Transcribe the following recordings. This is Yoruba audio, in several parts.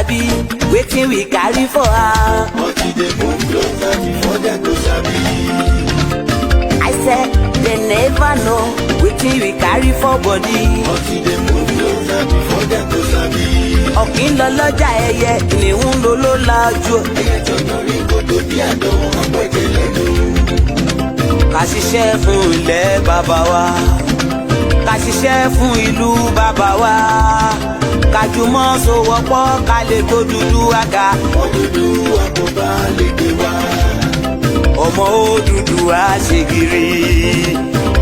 sabi wetin we carry for her. But e dey move closer before dem go sabi. I said they never know wetin we carry for body. But e dey move closer before dem go sabi. Ọ̀kín lọ lọ́jà, ẹyẹ ìníhùn ló ló lajú. Ẹyẹ tó dorí kodò bí àdán, ọ̀pẹ̀jẹ̀ lẹ́nu. Ká ṣiṣẹ́ fún ilẹ̀ bàbá wa, ká ṣiṣẹ́ fún ìlú bàbá wa, ká jùmọ̀ sowọ́pọ̀, ká lè kó dúdú àga. Odùduwà kò bá lè gbé wa. Ọmọ Odùduwà ṣègìrì,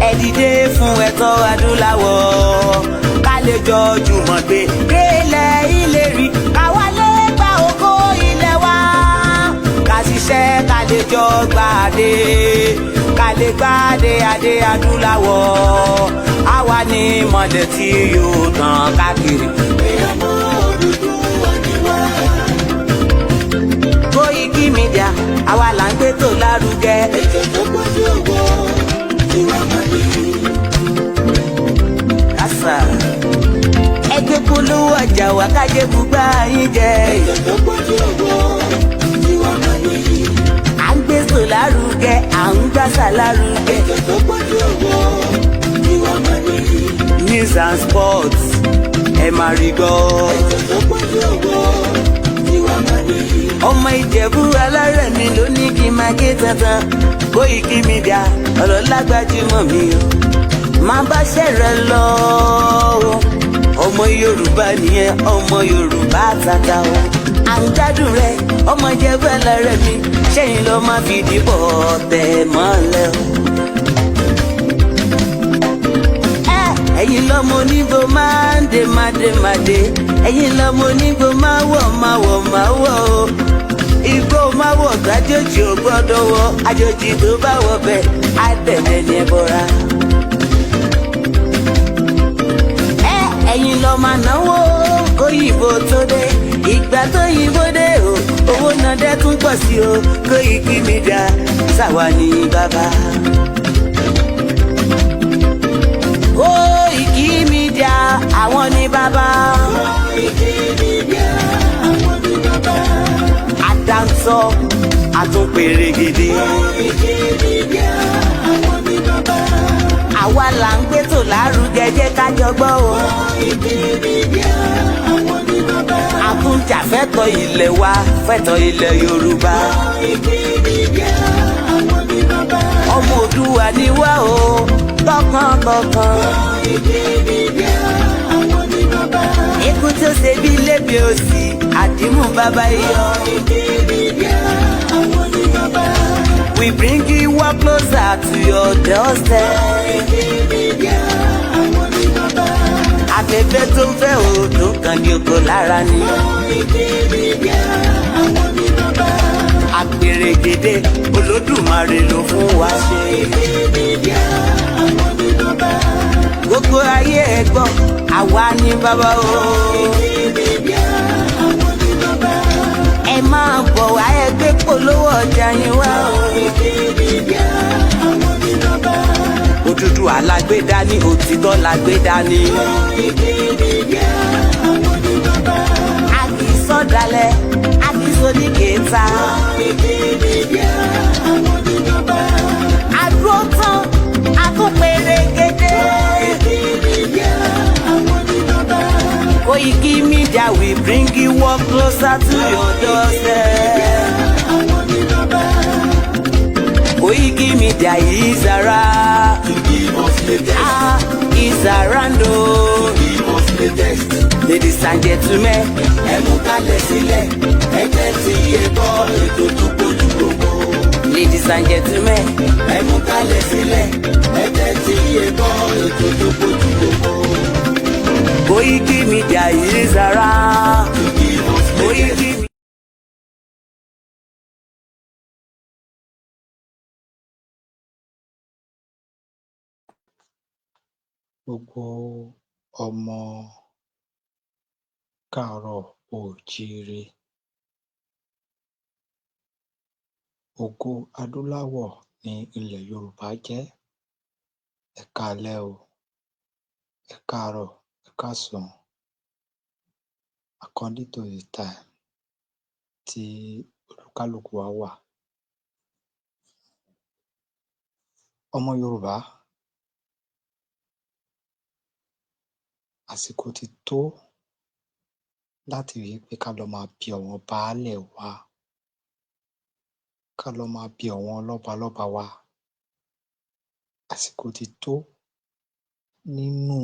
ẹ dìde fún ẹ̀tọ́ adúláwọ̀, ká lè jọ jùmọ̀ gbé délẹ̀ ìlérí, káwa lè gba ògo ilẹ̀ wa. Ká ṣiṣẹ́, ká lè jọ gbàdé, ká lè gbàdé adé adúláwọ̀. Àwa ní mọ̀lẹ́ tí yóò tàn káàkiri. Pé ọmọ Odùduwà ni wá. Koiki Media, àwa là ń gbé tó lárugẹ. Ètò tó pọ̀jù owó tiwa máa ní. Kásá ẹgbẹ́ polówó ọjà wà, kájé gbúgbà yín jẹ. Ètò tó pọ̀jù owó tiwa máa ní. À ń gbé tó lárugẹ, à ń gbàsà lárugẹ. Ètò tó pọ̀jù owó tiwa máa ní. News and sports, ẹ máa rí gbọ́. Ètò tó pọ̀jù owó tiwa máa ní. Ọmọ Ìjẹ̀bú alárẹ̀ mi ló ní kí n máa ké tantan. Koiki Media, ọ̀rọ̀ lágbájúmọ̀ mi o. Máa bá ṣẹ̀rẹ̀ lọ o. Ọmọ Yorùbá nìyẹn, ọmọ Yorùbá tata o. À ń gbádùn rẹ, ọmọ Ìjẹ̀bú alárẹ̀ mi, ṣẹ́yìn ló máa fi dìbò tẹ̀ mọ́lẹ̀ o. Ẹ̀yin lọ́mọ onígbò máa ń dé, máa dé, máa dé. Ẹ̀yin lọ́mọ onígbò máa wọ̀, máa wọ̀, máa wọ̀ o. Igbó máa wọ̀ gbàjòjì ò gbọ́dọ̀ wọ̀. Àjòjì tó bá wọ̀ bẹ́ẹ̀ á tẹ̀lé ní ẹbọra. Ẹ̀yin lọ máa náwó kóyìnbó tó dé. Ìgbà tó yìnbó dé o, owó náà dẹ́ tún pọ̀ sí o. Koiki Media, sáwa ní bàbá. Koiki Media, àwọn ní bàbá. Koiki Media, àwọn ní bàbá. Àdáńtọ́ àtúnpèrègèdè. Koiki Media, àwọn ní bàbá. Àwa là ń gbé tò lárugẹ, jẹ́ ká jọ gbọ́ o. Koiki Media, àwọn ní bàbá. Àtúnjà fẹ́tọ̀ ilẹ̀ wa, fẹ́tọ̀ ilẹ̀ Yorùbá. Koiki Media, àwọn ní bàbá. Ọmọ Òdùwà ni wá o, tọkàntọkàn. Koiki Media, àwọn ní bàbá. Ikú tó ṣe bí lébi òsì, àdìmú bàbá iyọ. Koiki Media, àwọn ní bàbá. We bring you one closer to your doorstep. Koiki Media, àwọn ní bàbá. Afẹ́fẹ́ tó ń fẹ́ òòdùn kan ní oko lára ni. Koiki Media, àwọn ní bàbá. Àpèrègèdè Olódùmarè ló fún wa ṣe. Koiki Media, àwọn ní bàbá. Gbogbo ayé ẹ gbọ́, àwa ní bàbá o. Koiki Media, àwọn ní bàbá. Ẹ máa bọ̀ wá, ẹ gbé polówó ọjà yín wá o. Koiki Media, àwọn ní bàbá. Òdúdú alágbèdá ní, òtítọ́ lágbèdá ní. Koiki Media, àwọn ní bàbá. A kì í sọ̀dálẹ̀, a kì í sọ ní kẹta. Koiki Media, àwọn ní bàbá. Àdúró tán, a tún pèrègèdè. Koiki Media, àwọn ní bàbá. Koiki Media, we bring you work closer to your doorstep. Àwọn ní bàbá. Koiki Media is around. To give us latest. Ah, is around o. Give us latest. Ladies and gentlemen, Ẹ mú kalẹ̀ sílẹ̀, ẹ jẹ́ tí ẹ gbọ́ ètò tó kojú gbogbo. Ladies and gentlemen, Ẹ mú kalẹ̀ sílẹ̀, ẹ jẹ́ tí ẹ gbọ́ ètò tó kojú gbogbo. Koiki Media is around. To give us latest. Koiki. Gbogbo ọmọ káàárọ̀ oòjíire, ògo adúláwọ̀ ní ilẹ̀ Yorùbá jẹ́. Ẹ káalẹ́ o, ẹ káàárọ̀, ẹ káàsán, according to the time. tí olúkálùkù wa wà. Ọmọ Yorùbá, àsìkò ti tó láti rí i pé ká lọ máa bi àwọn baálẹ̀ wa, ká lọ máa bi àwọn lọ́balọ́ba wa. Àsìkò ti tó nínú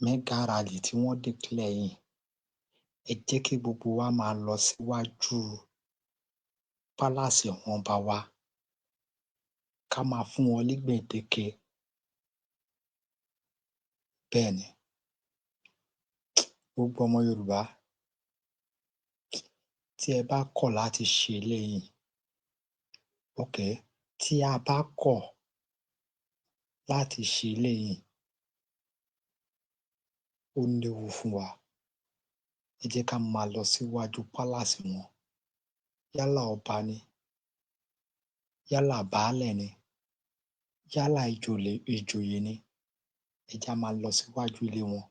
mega rally tí wọ́n declare yìí. Ẹ jẹ́ kí gbogbo wa máa lọ síwájú palace àwọn ọba wa, ká máa fún wọn ní gbèdéke. Bẹ́ẹ̀ ni, gbogbo ọmọ Yorùbá, tí ẹ bá kọ̀ láti ṣe eléyìí, okay, tí a bá kọ̀ láti ṣe eléyìí, ó léwu fún wa. Ẹ jẹ́ ká máa lọ síwájú palace wọn, yálà ọba ni, yálà baálẹ̀ ni, yálà ìjòyè ni, ẹ jẹ́ á máa lọ síwájú ilé wọn.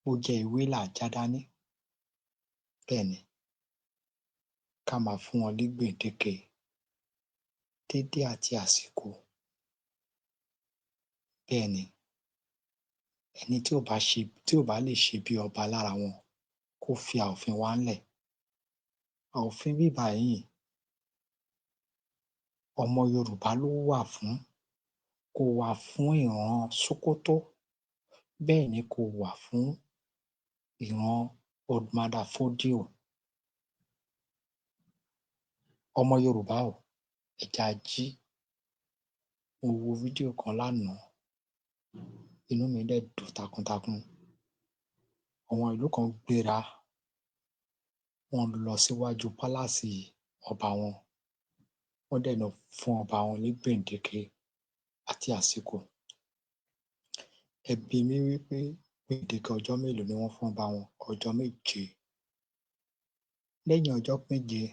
Bó jẹ́ ewé là á já dání, bẹ́ẹ̀ ni, ká máa fún wọn ní gbèdéke dédé àti àsìkò. Bẹ́ẹ̀ ni, ẹni tí ò bá ṣe, tí ò bá lè ṣe bí ọba lára wọn, kó fi ààfin wa ńlẹ̀. Òfin bíbà yìí, ọmọ Yorùbá ló wà fún, kò wà fún ìran Sókótó, bẹ́ẹ̀ ni kò wà fún ìran Old Fodio. Ọmọ Yorùbá o, ẹ jẹ́ á jí. Mo wo fídíò kan lánàá, inú mi dẹ̀ dùn takuntakun. Àwọn ìlú kan gbéra, wọ́n lọ síwájú palace ọba wọn, wọ́n dẹ̀ lọ fún ọba wọn ní gbèdéke àti àsìkò. Ẹ bi mí wípé gbèdéke ọjọ́ mélòó ni wọ́n fún ọba wọn? Ọjọ́ 7. Lẹ́yìn ọjọ́ 7,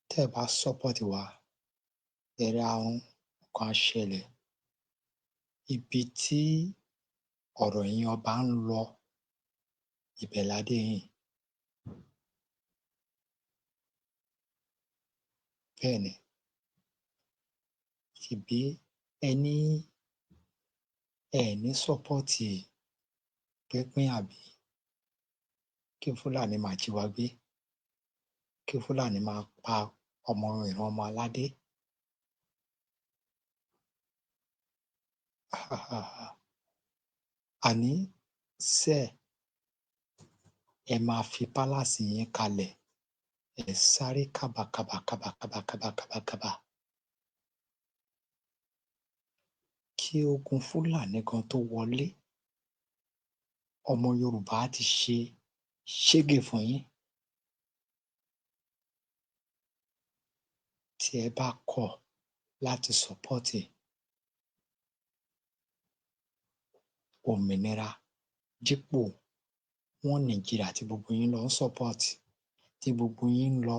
tẹ́ ẹ bá support wa, ẹ̀rẹ̀ ahun kan á ṣẹlẹ̀. Ibi tí ọ̀rọ̀ yín ọba ń lọ, ibẹ̀ la dé yìí. Bẹ́ẹ̀ ni, ṣèbí ẹ ní ẹ ní support pínpín, àbí kí Fúlàní máa jí wa gbé, kí Fúlàní máa pa ọmọ ìran ọmọ aládé? Àní sẹ́ ẹ máa fi palace yín kalẹ̀, ẹ sáré kábàkàbà kábà kábà kábà kábà kí ogun Fúlàní gan tó wọlé. Ọmọ Yorùbá á ti ṣe ṣégè fún yín. Tí ẹ bá kọ̀ láti support òmìnira dípò wọn Nàìjíríà tí gbogbo yín lọ ń support, tí gbogbo yín ń lọ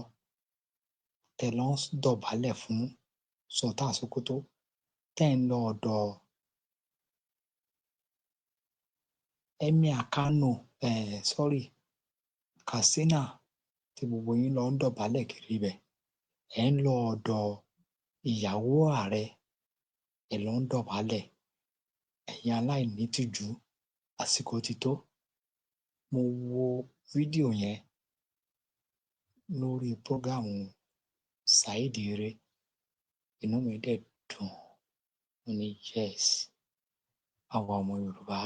tẹ́ lọ ń dọ̀bálẹ̀ fún Sultan Sokoto, tẹ́ ń lọ ọ̀dọ̀ Emir Kano, sorry, Katsina, tí gbogbo yín lọ ń dọ̀bálẹ̀ kiri ibẹ̀, ẹ̀ ń lọ ọ̀dọ̀ ìyàwó ààrẹ, ẹ̀ lọ ń dọ̀bálẹ̀. Ẹ̀yin aláìnítìjú, àsìkò ti tó. Mo wo fídíò yẹn lórí program Saheed Ire, inú mi dẹ̀ dùn. Mo ní yes, àwa ọmọ Yorùbá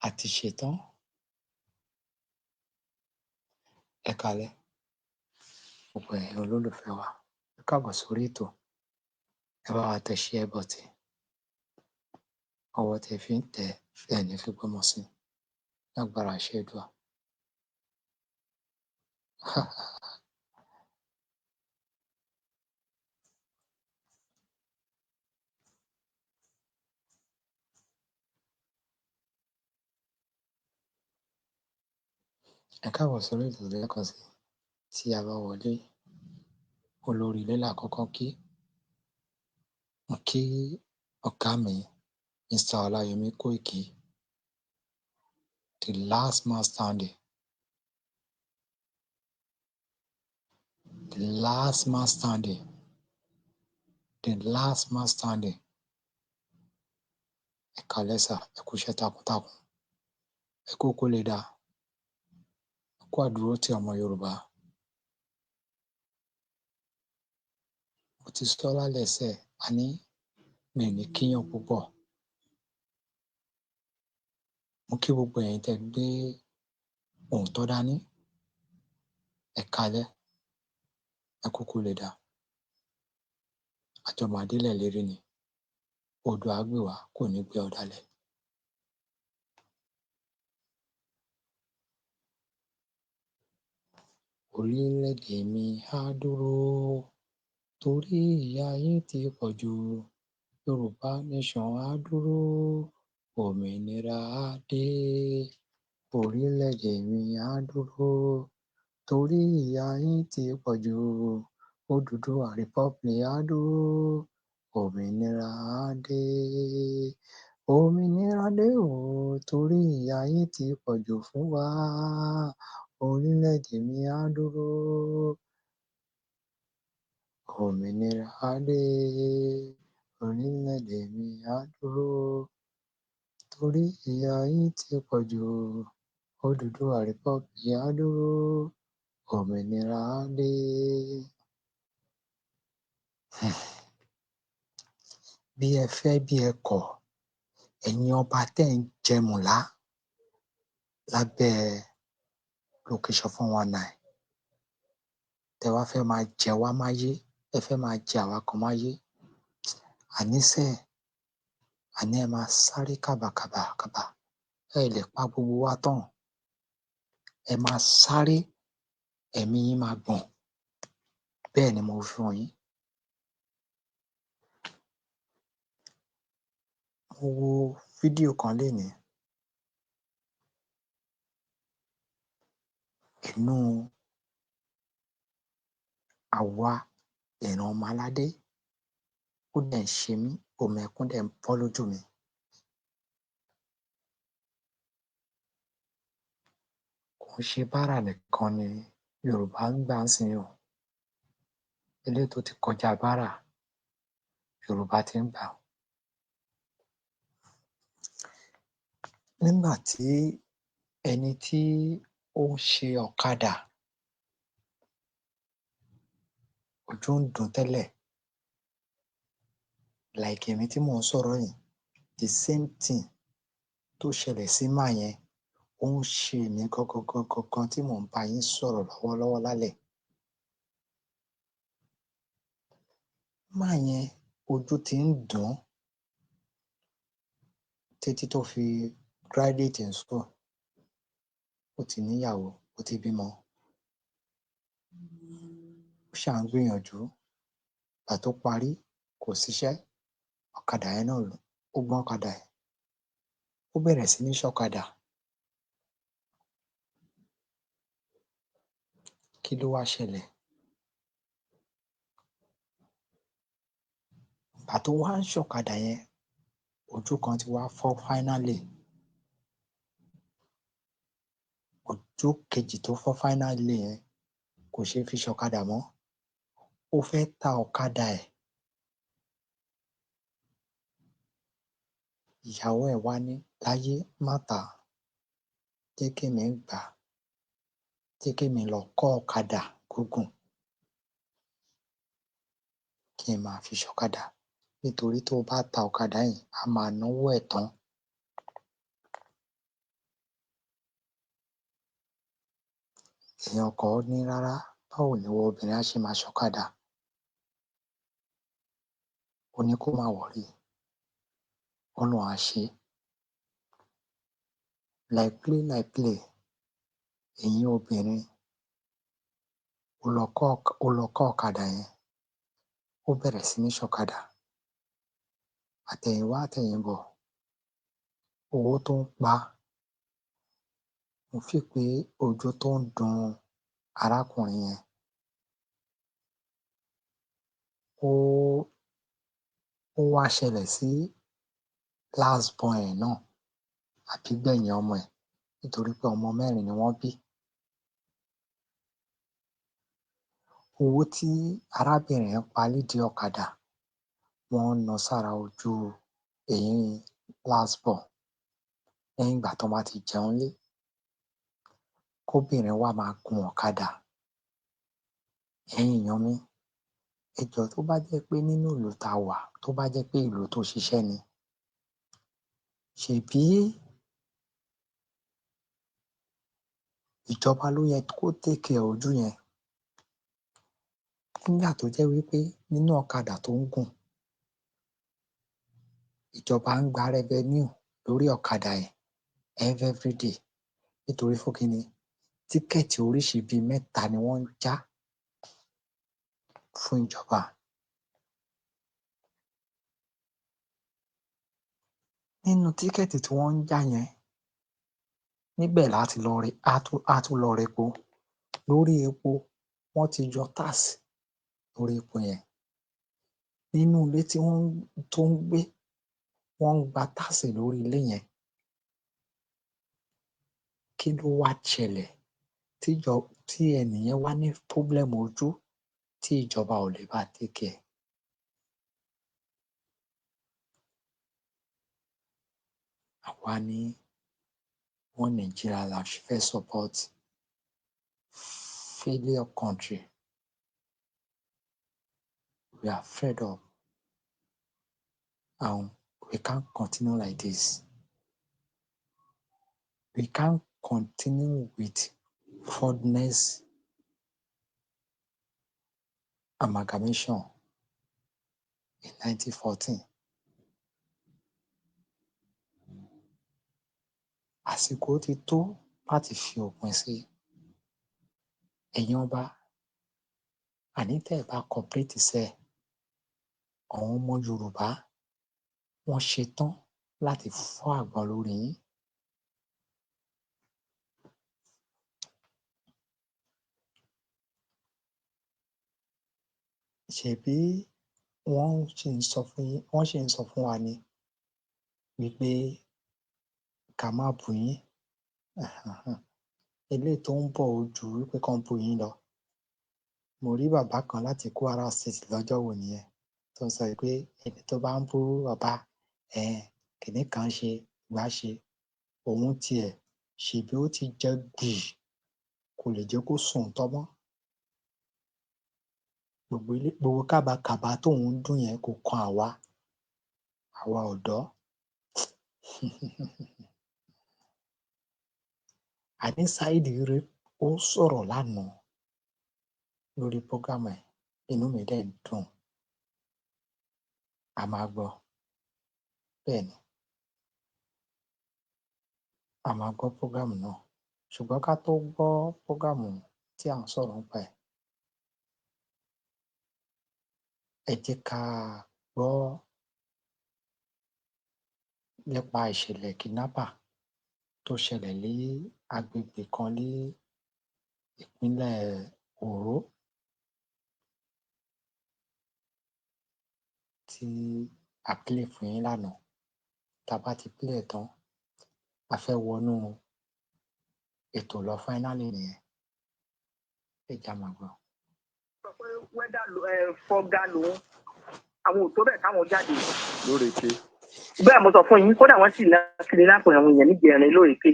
a ti ṣetán. Ẹ káalẹ́ gbogbo ẹ̀yin olólùfẹ́ wa, ẹ káàbọ̀ sórí ètò. Ẹ bá wa tẹ share button, ọwọ́ tẹ́ fi ń tẹ̀ ẹ ní fi gbọ́mọ sí lágbára àṣẹ Èdùà. Ẹ káàbọ̀ sórí ètò lẹ́ẹ̀kan sí. Tí a bá wọlé, olórí ilé là kọ́kọ́ kí. Mo kí ọ̀gá mi, Mr. Ọláyọmí Kóìkì, the last man standing. The last man standing, the last man standing. Ẹ káalẹ́ sà, ẹ kú iṣẹ́ takuntakun, ẹ kú kó lè dáa, ẹ kú àdúrótì ọmọ Yorùbá. Mo ti sọ lálẹ́ sẹ́, àní mi ò ní kíyàn púpọ̀. Mo kí gbogbo ẹ̀yin tẹ́ gbé òótọ́ dání. Ẹ káalẹ́, ẹ kú kó lè dáa. Àjọ máa délẹ̀ ìlérí ni. Oòduà á gbè wá, kò ní gbé ọ̀dàlẹ̀. Orílẹ̀-èdè mi á dúró torí ìyà yín ti pọ̀ jù. Yorùbá nation á dúró, òmìnira á dé. Orílẹ̀-èdè mi á dúró torí ìyà yín ti pọ̀ jù. Odùduwà Republic á dúró, òmìnira á dé. Òmìnira dé o, torí ìyà yín ti pọ̀ jù fún wa. Orílẹ̀-èdè mi á dúró, òmìnira á dé. Orílẹ̀-èdè mi á dúró torí ìyà yín ti pọ̀ jù. Odùduwà Republic á dúró, òmìnira á dé. Bí ẹ fẹ́ bí ẹ kọ̀, ẹ̀yin ọba tẹ́ ń jẹ mùlá lábẹ́ location 419, tẹ́ wá fẹ́ máa jẹ wá máyé, ẹ fẹ́ máa jẹ àwa kan máyé. Àníṣe, àní ẹ máa sáré kàbàkàbà kàbà, ẹ lè pa gbogbo wa tán. Ẹ máa sáré, ẹ̀mí yín máa gbọ̀n. Bẹ́ẹ̀ ni mo wí fún yín. Mo wo fídíò kan lénìí. Inú àwa ìran ọmọ aládé, ó dẹ̀ ń ṣe mí, omi ẹkún dẹ̀ ń bọ́ lójú mi. Kò ń ṣe bárà nìkan ni Yorùbá ń gbà ńsìnyí o. Eléyìí tó ti kọjá bárà, Yorùbá ti ń gbà. Nígbà tí ẹni tí ó ń ṣe ọ̀kadà, ojú ń dùn ún tẹ́lẹ̀, like èmi tí mò ń sọ̀rọ̀ yìí, the same thing tó ṣẹlẹ̀ sí man yẹn, ó ń ṣe èmi gangan gangan gan tí mò ń bá yín sọ̀rọ̀ lọ́wọ́lọ́wọ́ lálẹ́. Man yẹn, ojú ti ń dùn ún títí tó fi graduate in school. Ó ti níyàwó, ó ti bímọ. Ó ṣáà ń gbìyànjú. Ìgbà tó parí, kò síṣẹ́, ọ̀kadà yẹn náà ó gbọ́n ọ̀kadà ẹ̀. Ó bẹ̀rẹ̀ sí ní ṣọ̀kadà. Kí ló wá ṣẹlẹ̀? Ìgbà tó wá ń ṣọ̀kadà yẹn, ojú kan ti wá fọ́ finally. Ojú kejì tó fọ́ finally yẹn kò ṣeé fi ṣọ̀kadà mọ́. Ó fẹ́ ta ọ̀kadà ẹ̀. Ìyàwó ẹ̀ wá ní láyé, má tà á, jẹ́ kémi gbà á, jẹ́ kémi lọ kọ́ ọ̀kadà gígùn kí n máa fi ṣọ̀kadà, nítorí tó o bá ta ọ̀kadà yìí, a máa náwó ẹ̀ tán. Ìyẹn ọkọ ní rárá, báwo ni ìwọ obìnrin á ṣe máa ṣọ̀kadà? Ó ní kó má worry, Ọlọ́run á ṣe é. Like play like play, ẹ̀yin obìnrin, ó lọ kọ́ ọ̀kadà yẹn, ó bẹ̀rẹ̀ sí ní ṣọ̀kadà. Àtẹ̀yìnwá àtẹ̀yìnbọ̀, owó tó ń pa, mo feel pé ojú tó ń dun arákùnrin yẹn, ó wá ṣẹlẹ̀ sí last born ẹ̀ náà, àbígbẹ̀yìn ọmọ ẹ̀, nítorí pé ọmọ mẹ́rin ni wọ́n bí. Owó tí arábìnrin yẹn pa nídìí ọ̀kadà, wọ́n ń ná sára ojú eyín last born lẹ́yìn ìgbà tán bá ti jẹun lé. Kóbìnrin wá máa gun ọ̀kadà. Ẹ̀yin èèyàn mi, ẹ jọ̀ọ́, tó bá jẹ́ pé nínú ìlú tá a wà, tó bá jẹ́ pé ìlú tó ṣiṣẹ́ ni, ṣèbí ìjọba ló yẹ kó take care ojú yẹn? Nígbà tó jẹ́ wípé nínú ọ̀kadà tó ń gùn, ìjọba ń gba revenue lórí ọ̀kadà yẹn everyday. Nítorí fún kíni? Ticket oríṣi bíi mẹ́ta ni wọ́n ń já fún ìjọba. Nínú ticket tí wọ́n ń já yẹn, níbẹ̀ láti lọ rí, á tún lọ repo lórí epo, wọ́n ti yọ tax lórí epo yẹn. Nínú ilé tí wọ́n tó ń gbé, wọ́n ń gba tax lórí ilé yẹn. Kí ló wá ṣẹlẹ̀ tíjọ tí ẹnìyẹn wá ní problem ojú tí ìjọba ò lè bá take care? Àwa ní one Nigeria la fẹ́ support, failure country. We are fed up and we can't continue like this. We can't continue with fraudness amalgamation in 1914. Àsìkò ti tó láti fi òpin sí. Ẹ̀yin ọba, àní tẹ́ ẹ̀ bá cooperate sẹ́, àwọn ọmọ Yorùbá wọ́n ṣetán láti fọ́ àgbọn lórí yín. Ṣèbí wọ́n ṣì ń sọ fún yín, wọ́n ṣì ń sọ fún wa ni wípé ká má bú yín. Eléyìí tó ń bọ̀ ó ju wípé kán bú yín lọ. Mo rí bàbá kan láti Kwara State lọ́jọ́ wo nìyẹn tó ń sọ pé ẹni tó bá ń bú ọba um kinní kan ṣe ìgbà ṣe òun tiẹ̀, ṣèbí ó ti jẹ gbì, kò lè jẹ́ kó sùn tọ́ mọ́. Gbogbo ilé, gbogbo kábàkàbà tóun ń dún yẹn kò kan àwa, àwa ọ̀dọ́. Àní Saheed rí, ó sọ̀rọ̀ lánàá lórí program ẹ̀, inú mi dẹ̀ dùn. A máa gbọ́, bẹ́ẹ̀ ni, a máa gbọ́ program náà. Ṣùgbọ́n ká tó gbọ́ program tí à ń sọ̀rọ̀ nípa ẹ̀, ẹ jẹ́ ká gbọ́ nípa ìṣẹ̀lẹ̀ kidnapper tó ṣẹlẹ̀ ní agbègbè kan ní ìpínlẹ̀ Òró tí a play fún yín lánàá. Tá a bá ti play ẹ̀ tán, a fẹ́ wọnú ètò lọ finally nìyẹn. Ẹ jẹ́ á máa gbọ́. Sọ pé wẹ́dà fọ́gá lòun, àwọn ò tó bẹ́ẹ̀ káwọn jáde. Lórèké. Bẹ́ẹ̀ mo sọ fún yín, kódà wọ́n sì kiri lápò àwọn èèyàn níjẹrin lórèké.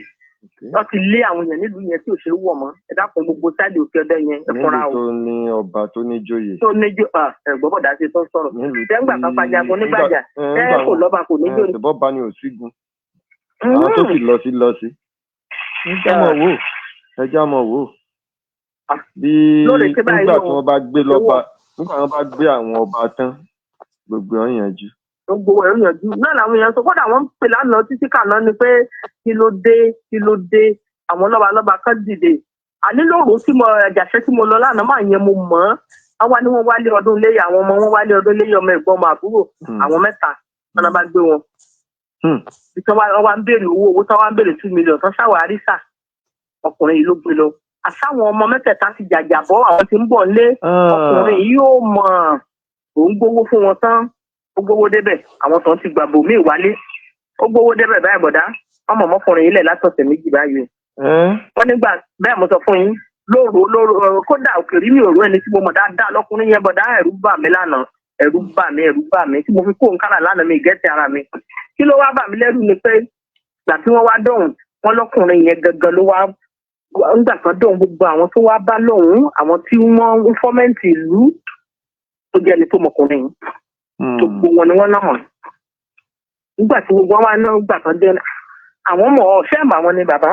Wọ́n ti lé àwọn èèyàn nílùú yẹn tí ò ṣe é wọ̀ mọ́. Ẹ dákun, gbogbo sáàdì òkè ọdẹ yẹn, ẹ fúnra Nílùú o. tó ní ọba tó níjòyè. Tó níjó ẹ̀gbọ́n bọ̀dá ṣe tó ń sọ̀rọ̀. Nílùú tẹ́ngbà kan pajagun nígbàjà tẹ́ kò lọ́ba kò níjó ni. Ṣèbọ́ ni ò sígun, àwọn tó sì lọ sí lọ sí. Ẹ já mọ̀ wò, ẹ já mọ̀ wò. Bí Lórèké báyìí nígbà o, tí wọ́n bá gbé owó lọ́ba, nígbà tí wọ́n bá gbé àwọn ọba tán, gbogbo ọ̀ yanjú. Gbogbo ẹ̀rù yànjú náà làwọn èèyàn sọ. Kódà wọ́n ń pè lánàá títí kàná ni pé kí ló dé, kí ló dé, àwọn lọ́ba lọ́ba kan dìde. Àní lóru tí mo ẹ̀jàṣẹ́ tí mo lọ lánàá máa yẹn, mo mọ̀ ọ́n. Wọ́n wá ní wọ́n wálé ọdún léyà, àwọn ọmọ wọn wálé ọdún léyà, ọmọ ẹ̀gbọ́n, ọmọ àbúrò, àwọn mẹ́ta wọn náà bá gbé wọn. Tí wọ́n wá ń béèrè owó, owó tí wọ́n wá ń béèrè 2 million tán ṣàwárí sà, ọkùnrin yìí ló gbé lọ. Àsáwọn ọmọ mẹ́tẹ̀ẹ̀ta ti jàjàbọ́, àwọn tí ń bọ̀ nílé. Ọkùnrin yìí yóò mọ̀ òun gbowó fún wọn tán, ó gbowó débẹ̀, àwọn tó ń ti gbàgbọ́ míì wálé, ó gbowó débẹ̀ báyìí. Bọ̀dá wọn mọ̀ ọmọkùnrin yìí lẹ̀ látọ̀sẹ̀ 2 báyìí o. Wọ́n nígbà bẹ́ẹ̀ mo sọ fún yín. Lóru lóru kódà òkèrí mi ò rú ẹni tí mo mọ̀ dáadáa lọ́kùnrin yẹn bọ̀dá. Ẹ̀rù bà mí lánàá, ẹ̀rù bà mí, ẹ̀rù bà mí tí mo fi kó nkárà lánàá mi gẹ́tì ara mi. Kí ló wá bà mí lẹ́rù ni pé gbà tí wọ́n wá dọ̀hùn, wọ́n lọ́kùnrin yẹn gangan ló wá ńgbà kan dọ̀hùn. Gbogbo àwọn tó wá bá lọ́hùn, àwọn tí wọ́n ń fọ́mẹ́ǹtì ìlú tó jẹ́ ẹni tó mọkùnrin yìí, gbogbo wọn ni wọ́n náà mọ̀. Nígbà tí gbogbo wọn wá náà gbà kan dé, àwọn mọ̀ ọ́ ṣé àmọ́ àwọn ni bàbá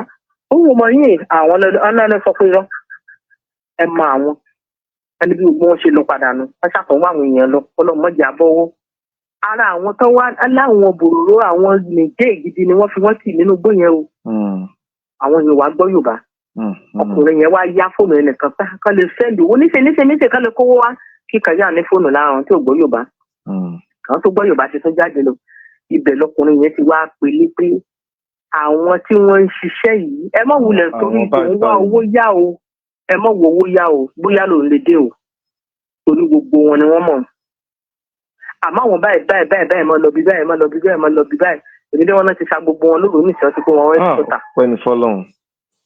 ó wò mọ yín, àwọn ọlọ́lọ́ sọ pé irọ́, ẹ mọ àwọn ẹni. Bí gbogbo wọn ṣe lọ padà nù, wọn ṣàtọwọ́ àwọn èèyàn lọ. Ọlọ́mọdé àbọ̀wọ́ ara àwọn tó wá láwọn bòròró, àwọn nìjẹ́ gidi ni wọ́n fi wọ́n tì nínú igbó yẹn o. Àwọn èèyàn wá gbọ́ Yorùbá. Ọkùnrin yẹn wá yá fóònù ẹnìkan pé kán lè send owó níṣẹ́ níṣẹ́ níṣẹ́, kán lè kówó wá kíkan yá ní fóònù lára àwọn tí ò gbọ́ Yorùbá. Àwọn tó gbọ́ Yorùbá ti tún jáde lọ. Ibẹ̀ lọkùnrin yẹn ti wá pélé pé àwọn tí wọ́n ń ṣiṣẹ́ yìí, ẹ má wulẹ̀ torí Àwọn báyìí tòun wá báyìí. owó yá o, ẹ má wo owó yá o, bóyá lòun lè dé o, torí gbogbo wọn ni wọ́n mọ̀. Àmọ́ àwọn báyìí báyìí báyìí báyìí, mọ́ lọ bí báyìí, mọ́ lọ bí báyìí, mọ́ lọ bí báyìí. Èmi dé wọn náà ti sa gbogbo wọn lóru níṣẹ́ ti kó wọn wọ́n Ah, sọ́ta. ọpẹ́ ní fọ́lọ́run.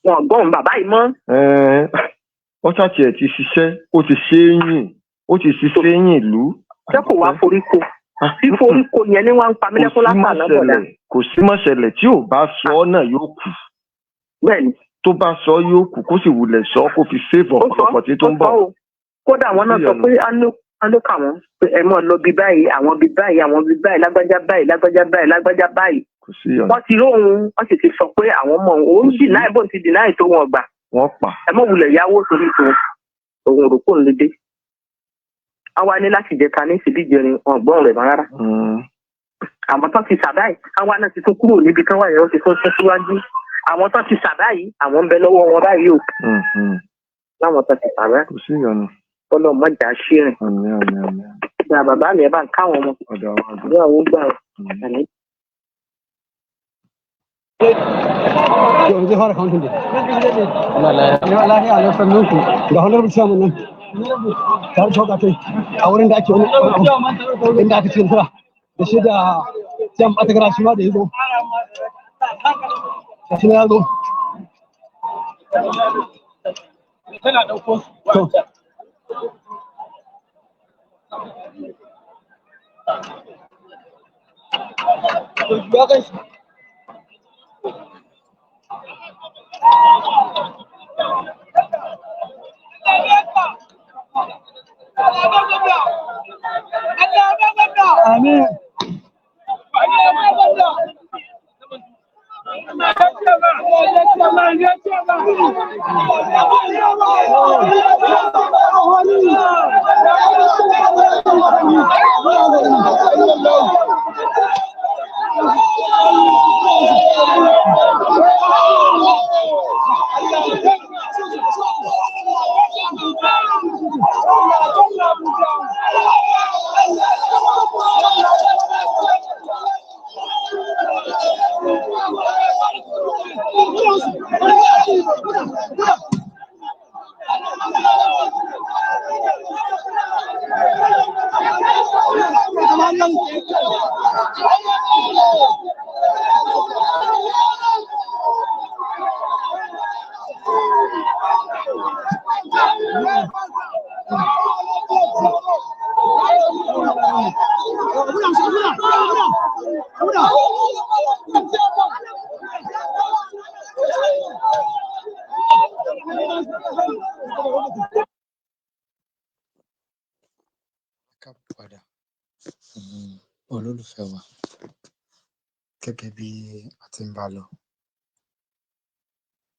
Wọn gbọ́n bàbá yìí mọ́. Ẹ́n, wọ́n ṣàtì ẹ̀ ti ṣiṣẹ́, ó ti ṣe é yìn, ó ti ṣiṣẹ́ yìn ìlú. Ṣé kò wá foríko? Ah, Fíforíko yẹn ni wọ́n ń pa mí kò lẹ́kún sí látàná bọ̀dá. mọ̀ṣẹ̀lẹ̀, kò sí mọ̀ṣẹ̀lẹ̀. Tí ò bá sọ ọ́ náà yóò kù. Bẹ́ẹ̀ ni. Tó bá sọ ọ́ yóò kù, kó sì wulẹ̀ sọ ọ́, kó fi save Ó sọ. ọ̀pọ̀lọpọ̀ tí tó Ó ń sọ bọ̀. o. Kódà wọn náà sọ Ìyọnu. pé á ló kà wọ́n pé ẹ mọ̀ lọ bí báyìí, àwọn bí báyìí, àwọn bí báyìí, lágbájá báyìí, lágbájá báyìí, lágbájá báyìí. Kò sí ìyọnu. Wọ́n ti róhun, wọ́n sì ti sọ pé àwọn mọ̀ òun. Kò sí. Deny, bóun ti deny tó, wọn gbà. Wọ́n pa. Ẹ mọ̀ wulẹ̀ yáwó torí tó òun rò kó ń lè dé. Àwa ní láti jẹta ní ìsìdíjẹrin, wọn gbọ́n rẹ̀ mọ́ rárá. Àwọn tó ti sàbáyì, àwa náà ti tún kúrò níbi kan wáyé, wọ́n ti tún sún síwájú. Àwọn tó ti sàbáyì, àwọn ń bẹ lọ́wọ́ wọn báyìí o. Láwọn tó ti sàbáyì. Kò sí ìyọnu. Kọ́lọ́ mọ́jà ṣírìn. Àmín, àmín, àmín. Gba bàbá mi, ẹ bá ń káwọn ọmọ. Ọ̀dọ̀ àwọn àgbà. Ní àwọn gbà ọ. Àmín. Yau zai fara counting dai. Lahiya lau, sannun ku. Ga Honorable Chairman nan. Tare da kai a wurin da ake wani inda aka ci nasara. Da shi da Jam Atagara shi ma da ya zo. Shi ya zo. To. Amin. Káàbọ̀ padà, ẹ̀yin olólùfẹ́ wa. Gẹ́gẹ́ bí a ti ń bá lọ,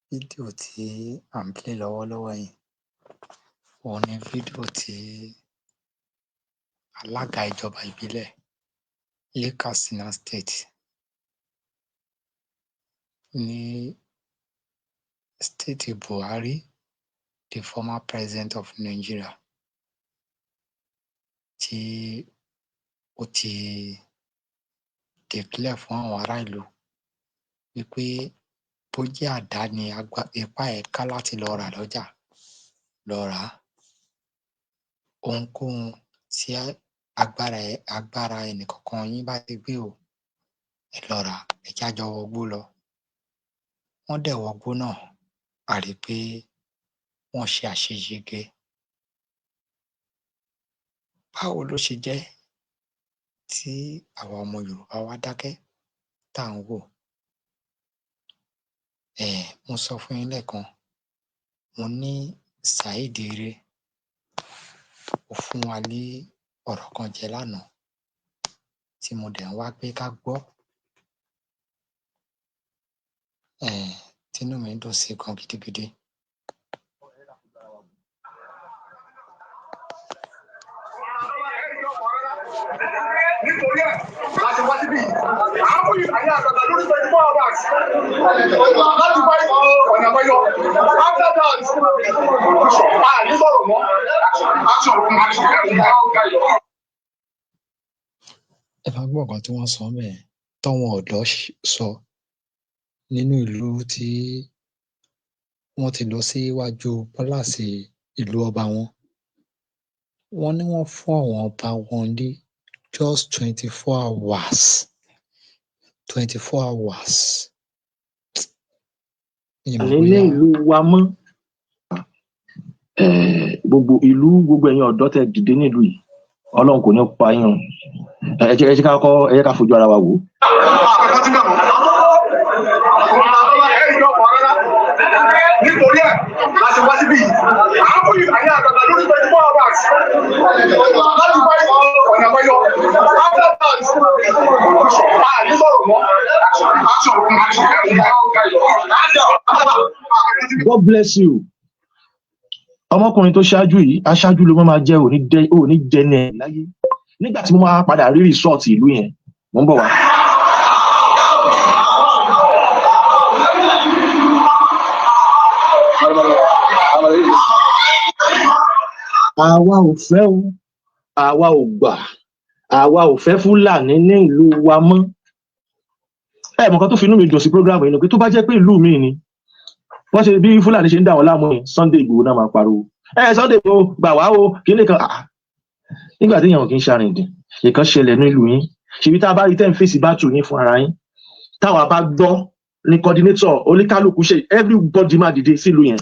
fídíò tí à ń play lọ́wọ́lọ́wọ́ yìí, òun ni fídíò tí alága ìjọba ìbílẹ̀ ní Katsina State, ní state Buhari, the former president of Nigeria, tí ó ti declare fún àwọn ará ìlú wípé bó jẹ́ àdá ni ipá ẹ̀ ká láti lọ rà lọ́jà, lọ rà á. Ohunkóhun tí agbára ẹnìkọ̀ọ̀kan yín bá ti gbé o, ẹ lọ rà á, ẹ jẹ́ á jọ wọgbó lọ. Wọ́n dẹ̀ wọgbó náà, a rí i pé Wọ́n ṣe àṣeyege. Báwo ló ṣe jẹ́ tí àwa ọmọ Yorùbá wá dákẹ́ tá à ń wò? Mo sọ fún yín lẹ́ẹ̀kan, mo ní Saheed Ere ó fún wa ní ọ̀rọ̀ kan jẹ lánàá tí mo dẹ̀ ń wá pé ká gbọ́, tínú mi dùn sí gan gidigidi. Nítorí ẹ̀ láti wá síbí àwọn ìpàdé àgbàgbà lórí 24 hours láti wá ọ̀nà àbáyọ. After that, a ní sọ̀rọ̀ mọ́, action, action. Ẹ máa gbọ́ nǹkan tí wọ́n sọ ńbẹ̀ yẹn, táwọn ọ̀dọ́ sọ nínú ìlú tí wọ́n ti lọ síwájú palace ìlú ọba wọn. Wọ́n ní wọ́n fún àwọn ọba wọn ní just 24 hours, 24 hours. Mi ì mọ̀ ní bóyá ìlú wa mọ́. Gbogbo ìlú, gbogbo ẹ̀yin ọ̀dọ́ tẹ́ dìde nílùú yìí, Ọlọ́run kò ní pa yín o. Ẹ jẹ́ ká kọ́, ẹ jẹ́ ká fojú ara wa wò ó. Nítorí ẹ̀ láti wá síbí àwọn ìpàdé àgbàgbà lórí 24 hours láti wá ọ̀nà àbáyọ. After that, a ní sọ̀rọ̀ mọ́, action, action. God bless you. Ọmọkùnrin tó ṣáájú yìí, aṣáájú ló máa jẹ́, òní jẹ́ òní jẹ́ ní ẹ̀ láyé. Nígbà tí mo máa padà rí result ìlú yẹn, mo ń bọ̀ wá. Àwa ò fẹ́ o, àwa ò gbà, àwa ò fẹ́ Fúlàní ní ìlú wa mọ́. Ẹ mọ̀ nǹkan tó fi inú mi dùn sí program yìí ni pé tó bá jẹ́ pé ìlú mi ni wọ́n ṣe bí Fúlàní ṣe ń dà wọ́n láàmú yẹn, Sunday Igboho náà máa pariwo, "Ẹ Sunday Igboho, gbà wá o." Kíní kan, ah, nígbà tí èèyàn kì í ṣarìndìn, nǹkan ṣẹlẹ̀ nílùú yín, ṣèbí tá a bá rí tẹ́ ń fèsì bá tù yín fún ara yín, táwa bá gbọ́ ní coordinator oníkálukú ṣe, everybody máa dìde sílùú yẹn.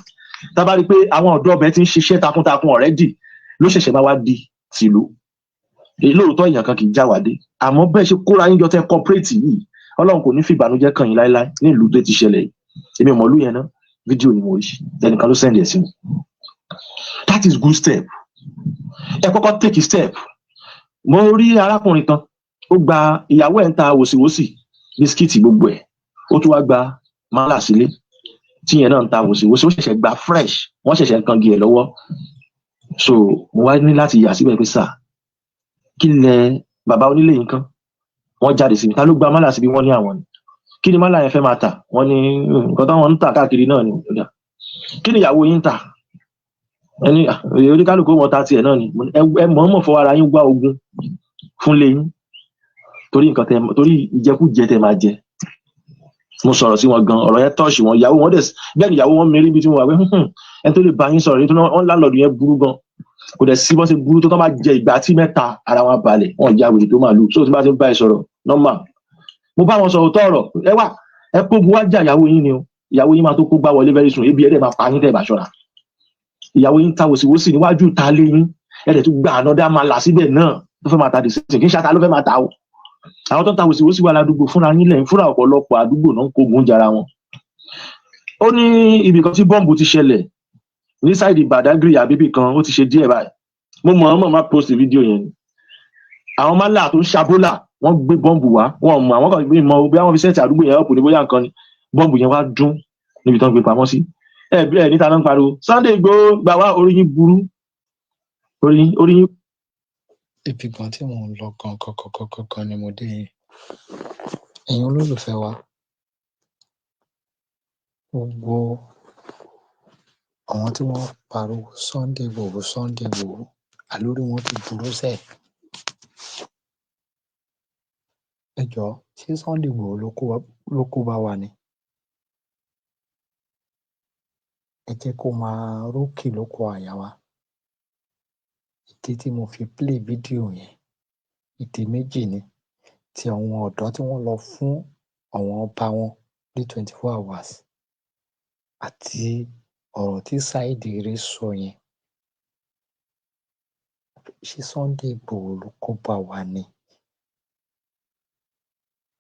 Tá a bá rí i pé àwọn ọ̀dọ́ ọbẹ̀ ti ń ṣiṣẹ́ takuntakun already, ló ṣẹ̀ṣẹ̀ máa wá di tìlú. Èyí lóòótọ́, èèyàn kan kì í jáwádé, àmọ́ bẹ́ẹ̀ ṣe kóra yín jọ tẹ́ cooperate yìí, Ọlọ́run kò ní fi ìbànújẹ́ kàn yín láéláé ní ìlú tó ti ṣẹlẹ̀ yìí. Èmi ò mọ̀ ìlú yẹn ná, fídíò ni mo rí, ẹnìkan ló send ẹ̀ sí mi. That is good step. Ẹ kọ́kọ́ take a step. Mo rí arákùnrin kan, ó gba ìyàwó ẹ̀ ń ta wòsíwòsì, bisikíìtì, gbogbo ẹ̀. Ó tún wá gba málà sílé tíyẹn náà ń ta wòsíwòsì. Ó ṣẹ̀ṣẹ̀ gba fresh, wọ́n ṣẹ̀ṣẹ̀ ń kangi ẹ̀ lọ́wọ́. So mo wá ní láti yà síbẹ̀ pé, "Sà, kí lẹ bàbá onílé yìí kan?" Wọ́n jáde síbi. "Ta ló gba málà síbi?" Wọ́n ní àwọn ni. "Kí ni málà yẹn fẹ́ máa tà?" Wọ́n ní nǹkan táwọn ń tà káàkiri náà ni. Ó dà, "Kí ni ìyàwó yín ń tà?" Ẹni, "Ah, oníkálukú wọn ta tiẹ̀ náà ni." Mo ní, "Ẹ mọ̀ọ́mọ̀ fọwọ́ ara yín wá ogun fún lé yín torí nǹkan tẹ, torí ìjẹkújẹ tẹ máa jẹ." Mo sọ̀rọ̀ sí wọn gan, ọ̀rọ̀ yẹn touch wọn. Ìyàwó wọn dẹ̀ bẹ́ẹ̀ ni ìyàwó wọn mérí bí tí mo wà pé ẹni tó lè bá yín sọ̀rọ̀ nítorí wọn landlord yẹn burú gan. Kò dẹ̀ sí bọ́n ṣe burú tó, tán bá jẹ ìgbà tí mẹ́ta, ara wọn balẹ̀, wọn ya wèrè tó máa lù. So tí bá ti ń bá ẹ sọ̀rọ̀ normal, mo bá wọn sọ̀rọ̀ tọ̀rọ̀. Ẹ wà, ẹ kógun wá jà ìyàwó yín ni o. Ìyàwó yín máa tó kó gbá wọlé very soon. Ebi ẹ dẹ̀ máa pa yín tẹ́ ẹ bá ṣọ́ra. Ìyàwó yín ta wòsíwòsì níwájú ta lé yín, ẹ dẹ̀ tún gba ànádá máa là síbẹ̀ náà tó fẹ́ máa ta dìsísìn. Kì í ṣata ló fẹ́ máa ta o. Àwọn tó ń ta wòsíwòsì wà ládùúgbò fúnra yín lẹ́yìn fúnra. Ọ̀pọ̀lọpọ̀ àdúgbò náà ń kógun jara wọn. Ó ní ibì kan tí bọ́ǹbù ti ṣẹlẹ̀ ní side Badagry àbíbì kan, ó ti ṣe díẹ̀ báyìí. Mo mọ̀ ọ́n mọ̀ má post fídíò yẹn ni. Àwọn málà tó ń ṣabólà, wọ́n gbé bọ́ǹbù wá. Wọn mọ̀, àwọn kan gbé mọ bí wọ́n fi set àdúgbò yẹn ọ̀pọ̀ ní bóyá nǹkan ni. Bọ́ǹbù yẹn wá dún níbi tó ń gbé pamọ́ sí. Ẹ bí ẹ níta náà ń pariwo, "Sunday Igboho, gbà wá." Orí yín burú, orí yín, orí yín. Ibi gan tí mò ń lọ gan gan gan gan gan ni mo dé yìí. Ẹ̀yin olólùfẹ́ wa, gbogbo àwọn tí wọ́n ń pariwo "Sunday Igboho, Sunday Igboho", àlórí wọn ti burú sẹ́ẹ̀. Ẹ jọ̀ọ́, ṣé Sunday Igboho ló kó bá wa ni? Ẹ jẹ́ kó máa rókè lóko àyà wa. Ìdí tí mo fi play fídíò yẹn, ìdí méjì ni: ti àwọn ọ̀dọ́ tí wọ́n lọ fún àwọn ọba wọn ní 24 hours àti Ọ̀rọ̀ tí Saheed Ere sọ yẹn, ṣé Sunday Igboho ló kó bá wa ni?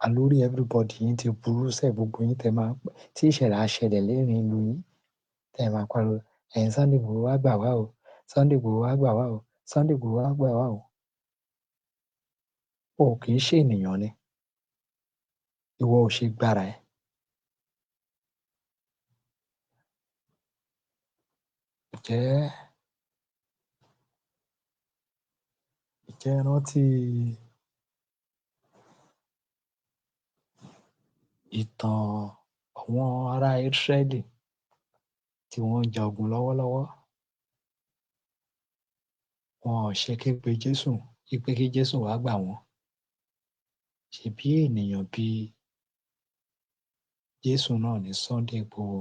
Àlórí everybody yín ti burú sẹ́, gbogbo yín tẹ máa ń tí ìṣẹ̀lẹ̀ á ṣẹlẹ̀ lẹ́rìn ìlú yín, tẹ máa pariwo, ẹ̀yin Sunday Igboho wá gbà wá o, Sunday Igboho wá gbà wá o, Sunday Igboho wá gbà wá o. O kì í ṣe ènìyàn ni. Ìwọ ò ṣe gbára ẹ. Ǹjẹ́ ǹjẹ́ ẹ rántí ìtàn àwọn ará Ísírẹ́lì tí wọ́n ń ja ogun lọ́wọ́lọ́wọ́? Wọn ò ṣe ké pe Jésù wípé kí Jésù wá gbà wọ́n. Ṣèbí ènìyàn bíi Jésù náà ní Sunday Igboho.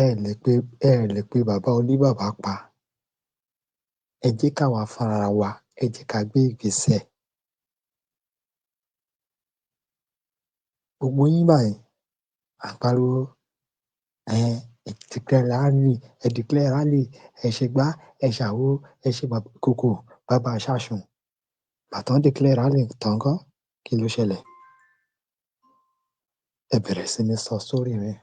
Ẹ lè pe ẹ lè pe bàbá oníbàbá pa. Ẹ jẹ́ káwa fúnra wa, ẹ jẹ́ ká gbé ìgbésẹ̀. Gbogbo yín báyìí, à ń pariwo, ẹ declare rally, ẹ declare rally, ẹ ṣe gbá, ẹ ṣàwo, ẹ ṣe kòkò, bàbá ṣáṣùn. Ìgbà tán declare rally tán ńkọ́, kí ló ṣẹlẹ̀? Ẹ bẹ̀rẹ̀ sí ní sọ story míì.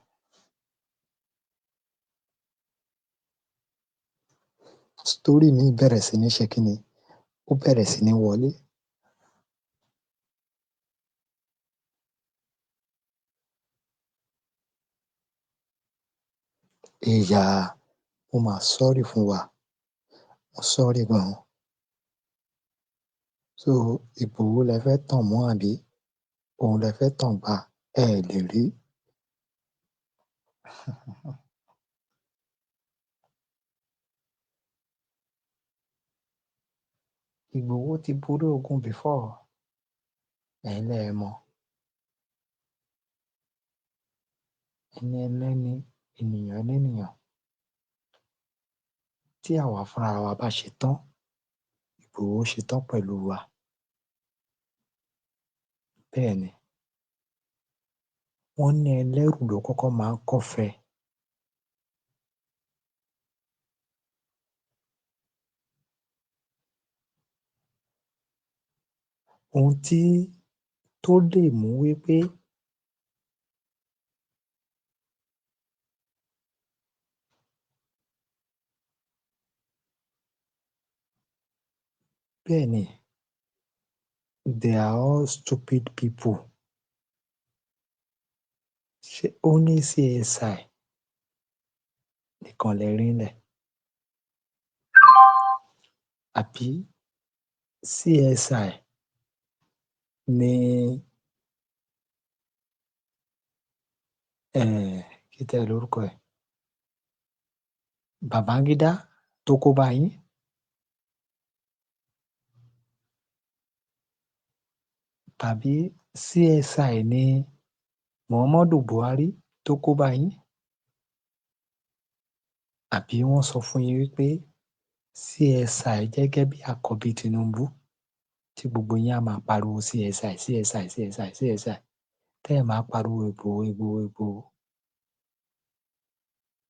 Story míì bẹ̀rẹ̀ sí ní ṣe kíni? Ó bẹ̀rẹ̀ sí ní wọlé. Èyà, mo mà sorry fún wa, mo sorry gan-an. So Ìgbòho lẹ fẹ́ tàn mọ́ àbí? Òun lẹ fẹ́ tàn gbà, ẹ ẹ̀ lè rí. Ìgbòho ti borí ogun before, ẹ̀yin lẹ ẹ̀ mọ̀. Ẹni ẹlẹ́ni, ènìyàn ẹlẹ́nìyàn. Tí àwa fúnra wa bá ṣe tán, Ìgbòho ṣe tán pẹ̀lú wa. Bẹ́ẹ̀ ni. Wọ́n ní ẹlẹ́rù ló kọ́kọ́ máa ń kọ́fẹ. Ohun tí tó lè mú wípé bẹ́ẹ̀ ni, they are all stupid people. Ṣé ó ní CSI nìkan lẹ rí ńlẹ̀? Àbí CSI ní kí tẹ́ lorúkọ ẹ̀? Babangida tó kó bá yín? Tàbí CSI ní Muhammadu Buhari tó kó bá yín? Àbí wọ́n sọ fún yín wípé CSI gẹ́gẹ́ bí àkọ́bí Tinubu tí gbogbo yín á máa pariwo CSI, CSI, CSI, CSI, tẹ́ ẹ̀ máa pariwo Ìgbòho, Ìgbòho, Ìgbòho.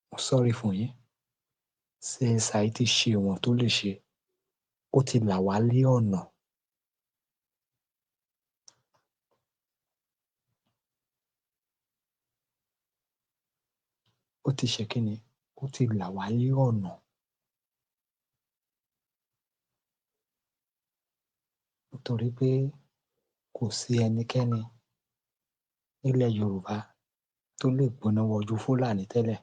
Mo sorry fún yín. CSI ti ṣe ìwọ̀n tó lè ṣe. Ó ti là wá lé ọ̀nà. Ó ti ṣe kíni? Ó ti là wá lé ọ̀nà. Nítorí pé kò sí ẹnikẹ́ni nílẹ̀ Yorùbá tó lè gbóná wojú Fúlàní tẹ́lẹ̀.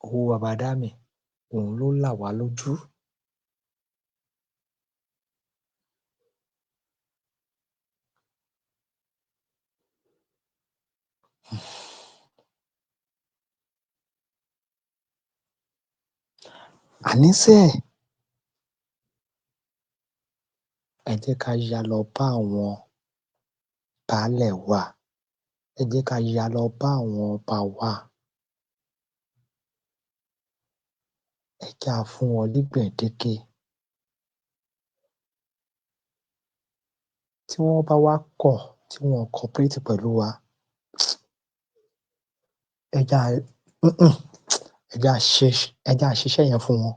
Owó baba Dámì, òun ló là wá lójú. Àníṣe, ẹ jẹ́ ká yá lọ bá àwọn baálẹ̀ wa, ẹ jẹ́ ká yá lọ bá àwọn ọba wa. Ẹ jẹ́ á fún wọn ní gbèdéke. Tí wọ́n bá wá kọ̀, tí wọn ò cooperate pẹ̀lú wa, ẹ jẹ́ á ẹ jẹ́ á ṣe, ẹ jẹ́ á ṣiṣẹ́ yẹn fún wọn.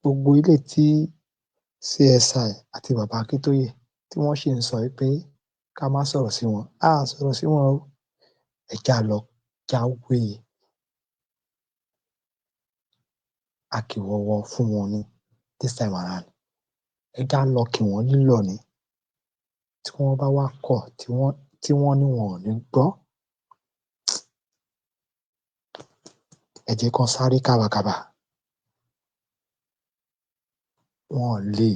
Gbogbo ilé tí CSI àti bàbá Akíntóyè tí wọ́n sì ń sọ pé ká má sọ̀rọ̀ sí wọn, á sọ̀rọ̀ sí wọn o. Ẹ jẹ́ á lọ jáwé akìwọ́wọ́ fún wọn ní this time around. Ẹ jẹ́ á lọ kì wọ́n nílọ̀ ni. Tí wọ́n bá wá kọ̀, tí wọ́n ní wọn ò ní gbọ́, ẹ jẹ́ kán sáré kábàkàbà. Wọn ò lè.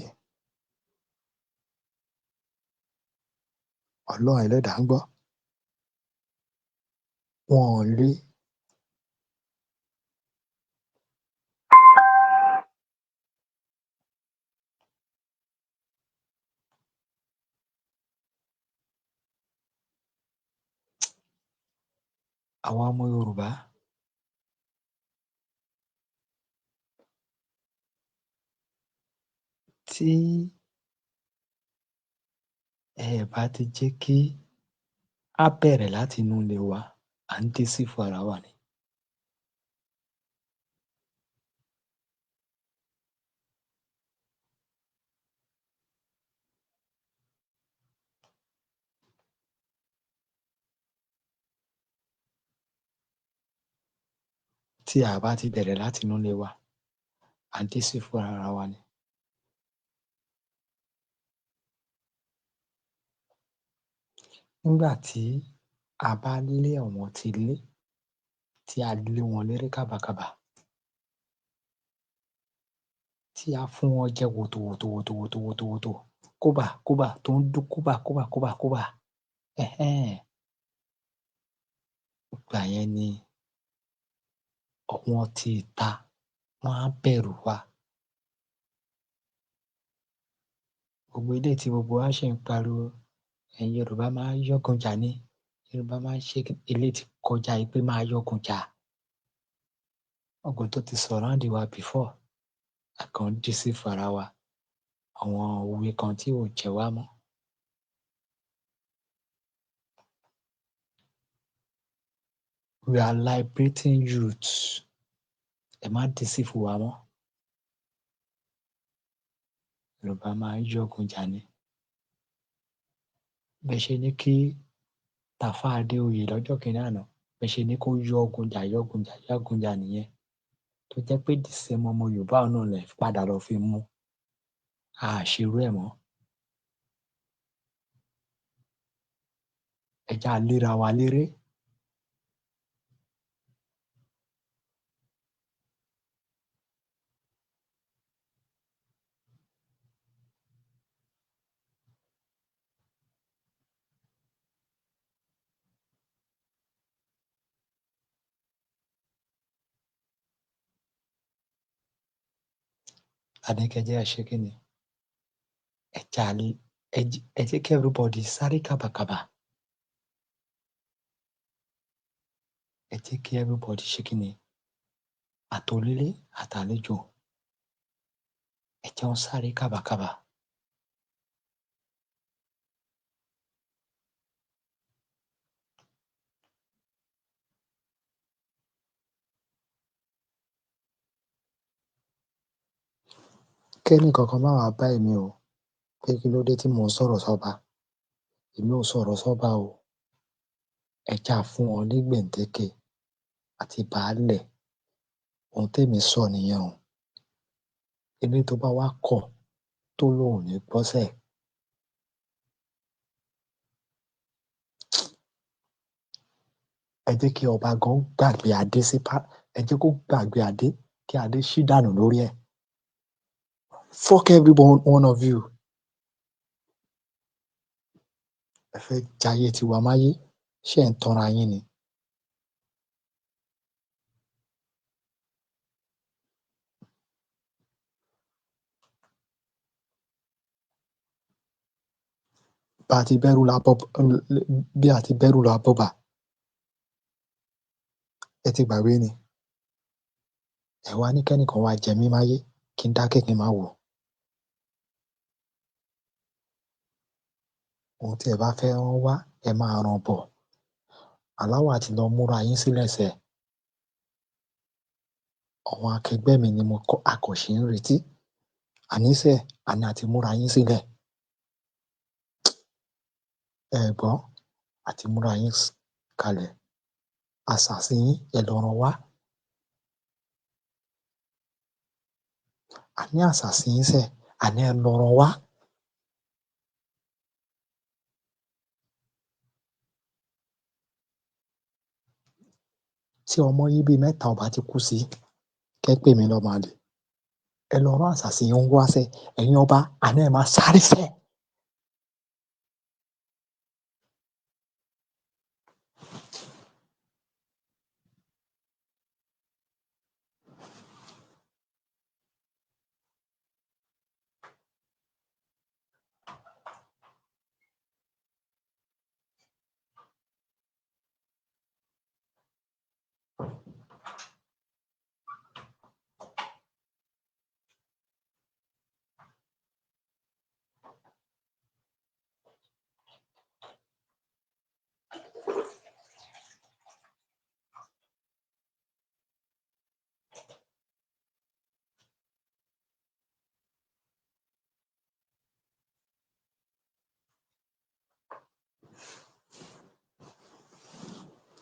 Ọlọ́run ẹlẹ́dàá ń gbọ́, wọn ò lè. Àwa ọmọ Yorùbá, tí ẹ bá ti jẹ́ kí á bẹ̀rẹ̀ láti inú ilé wa, à ń deceive ara wa ni. Tí a bá ti bẹ̀rẹ̀ láti inú ilé wa, à ń deceive ara wa ni. Nígbà tí a bá lé àwọn tilé, tí a lé wọn léré kábàkabà, tí a fún wọn jẹ wòtòwòtò wòtòwòtò wòtòwòtò, kóbà kóbà tó ń dún kóbà kóbà kóbà kóbà, ìgbà yẹn ni àwọn ti ìta wọn á bẹ̀rù wa. Gbogbo eléyìí tí gbogbo wa ṣì ń pariwo, ẹ̀yin Yorùbá máa ń yọ̀gùn jà ní, Yorùbá máa ń ṣe, eléyìí ti kọjá pé máa yọ̀gùn jà. Ogun tó ti surround wa before, a kàn ń deceive ara wa, àwọn òwe kan tí ò jẹ wá mọ́. We are liberating youths. Ẹ má deceive wa mọ́. Yorùbá máa ń yọ̀gùn jà ni. Bẹ́ẹ̀ ṣe ní kí Tàfá Adéoyè lọ́jọ́ kìíní àná, bẹ́ẹ̀ ṣe ní kó yọ̀gùn jà, yọ̀gùn jà, yọ̀gùn jà nìyẹn, tó jẹ́ pé the same ọmọ Yorùbá náà lẹ̀ padà lọ fi mú. A ṣerú ẹ̀ mọ́. Ẹ jẹ́ á léra wa léré. Àní kẹ́ jẹ́ á ṣe kí ni? Ẹ jẹ́ á, ẹ jẹ́ kí everybody sáré kábàkàbà. Ẹ jẹ́ kí everybody ṣe kí ni? Àtònílé àtàlejò, ẹ jẹ́ wọ́n sáré kábàkàbà. Kẹ́nì kankan má wàá bá èmi o pé kí ló dé tí mò ń sọ̀rọ̀ sọ́ba. Èmi ò sọ̀rọ̀ sọ́ba o. Ẹ jẹ́ á fún wọn ní gbèǹdéke àti baálẹ̀. Ohun témi sọ nìyẹn o. Ẹni tó bá wá kọ̀, tó lóun ò ní gbọ́sẹ̀, ẹ jẹ́ kí ọba gan gbàgbé adé sí, ẹ jẹ́ kó gbàgbé adé, kí adé ṣí dànù lórí ẹ̀. Fuck every one of you. Ẹ fẹ́ jayé tiwa máyé, ṣé ẹ̀ ń tanra yín ni? Bá a ti bẹ́rù la bọ́, bí a ti bẹ́rù la bọ́ba, ẹ ti gbàgbé ni. Ẹ wá ní kẹ́nìkan wá jẹ mí máyé, kí n dákẹ́, kí n má wò. Ohun tí ẹ bá fẹ́ rán wá, ẹ máa rán bọ̀. Aláwọ̀ àti lọ múra yín sílẹ̀ sẹ̀. Àwọn akẹgbẹ́ mi ni mo kọ́ akọ̀ṣe ń retí. Àníṣe, àní àti múra yín sílẹ̀. Ẹ gbọ́, àti múra yín kalẹ̀. Àṣàsí yín, ẹ lọ rán wá. Àní àṣàsí yín sẹ̀, àní ẹ lọ rán wá. Tí ọmọ yín bíi mẹ́ta ò bá ti kú sí, kẹ́ pè mí lọ́mọ àlè. Ẹ lọ rán àṣàsí yín wá sẹ́, ẹ̀yin ọba, àní ẹ máa sáré sẹ́.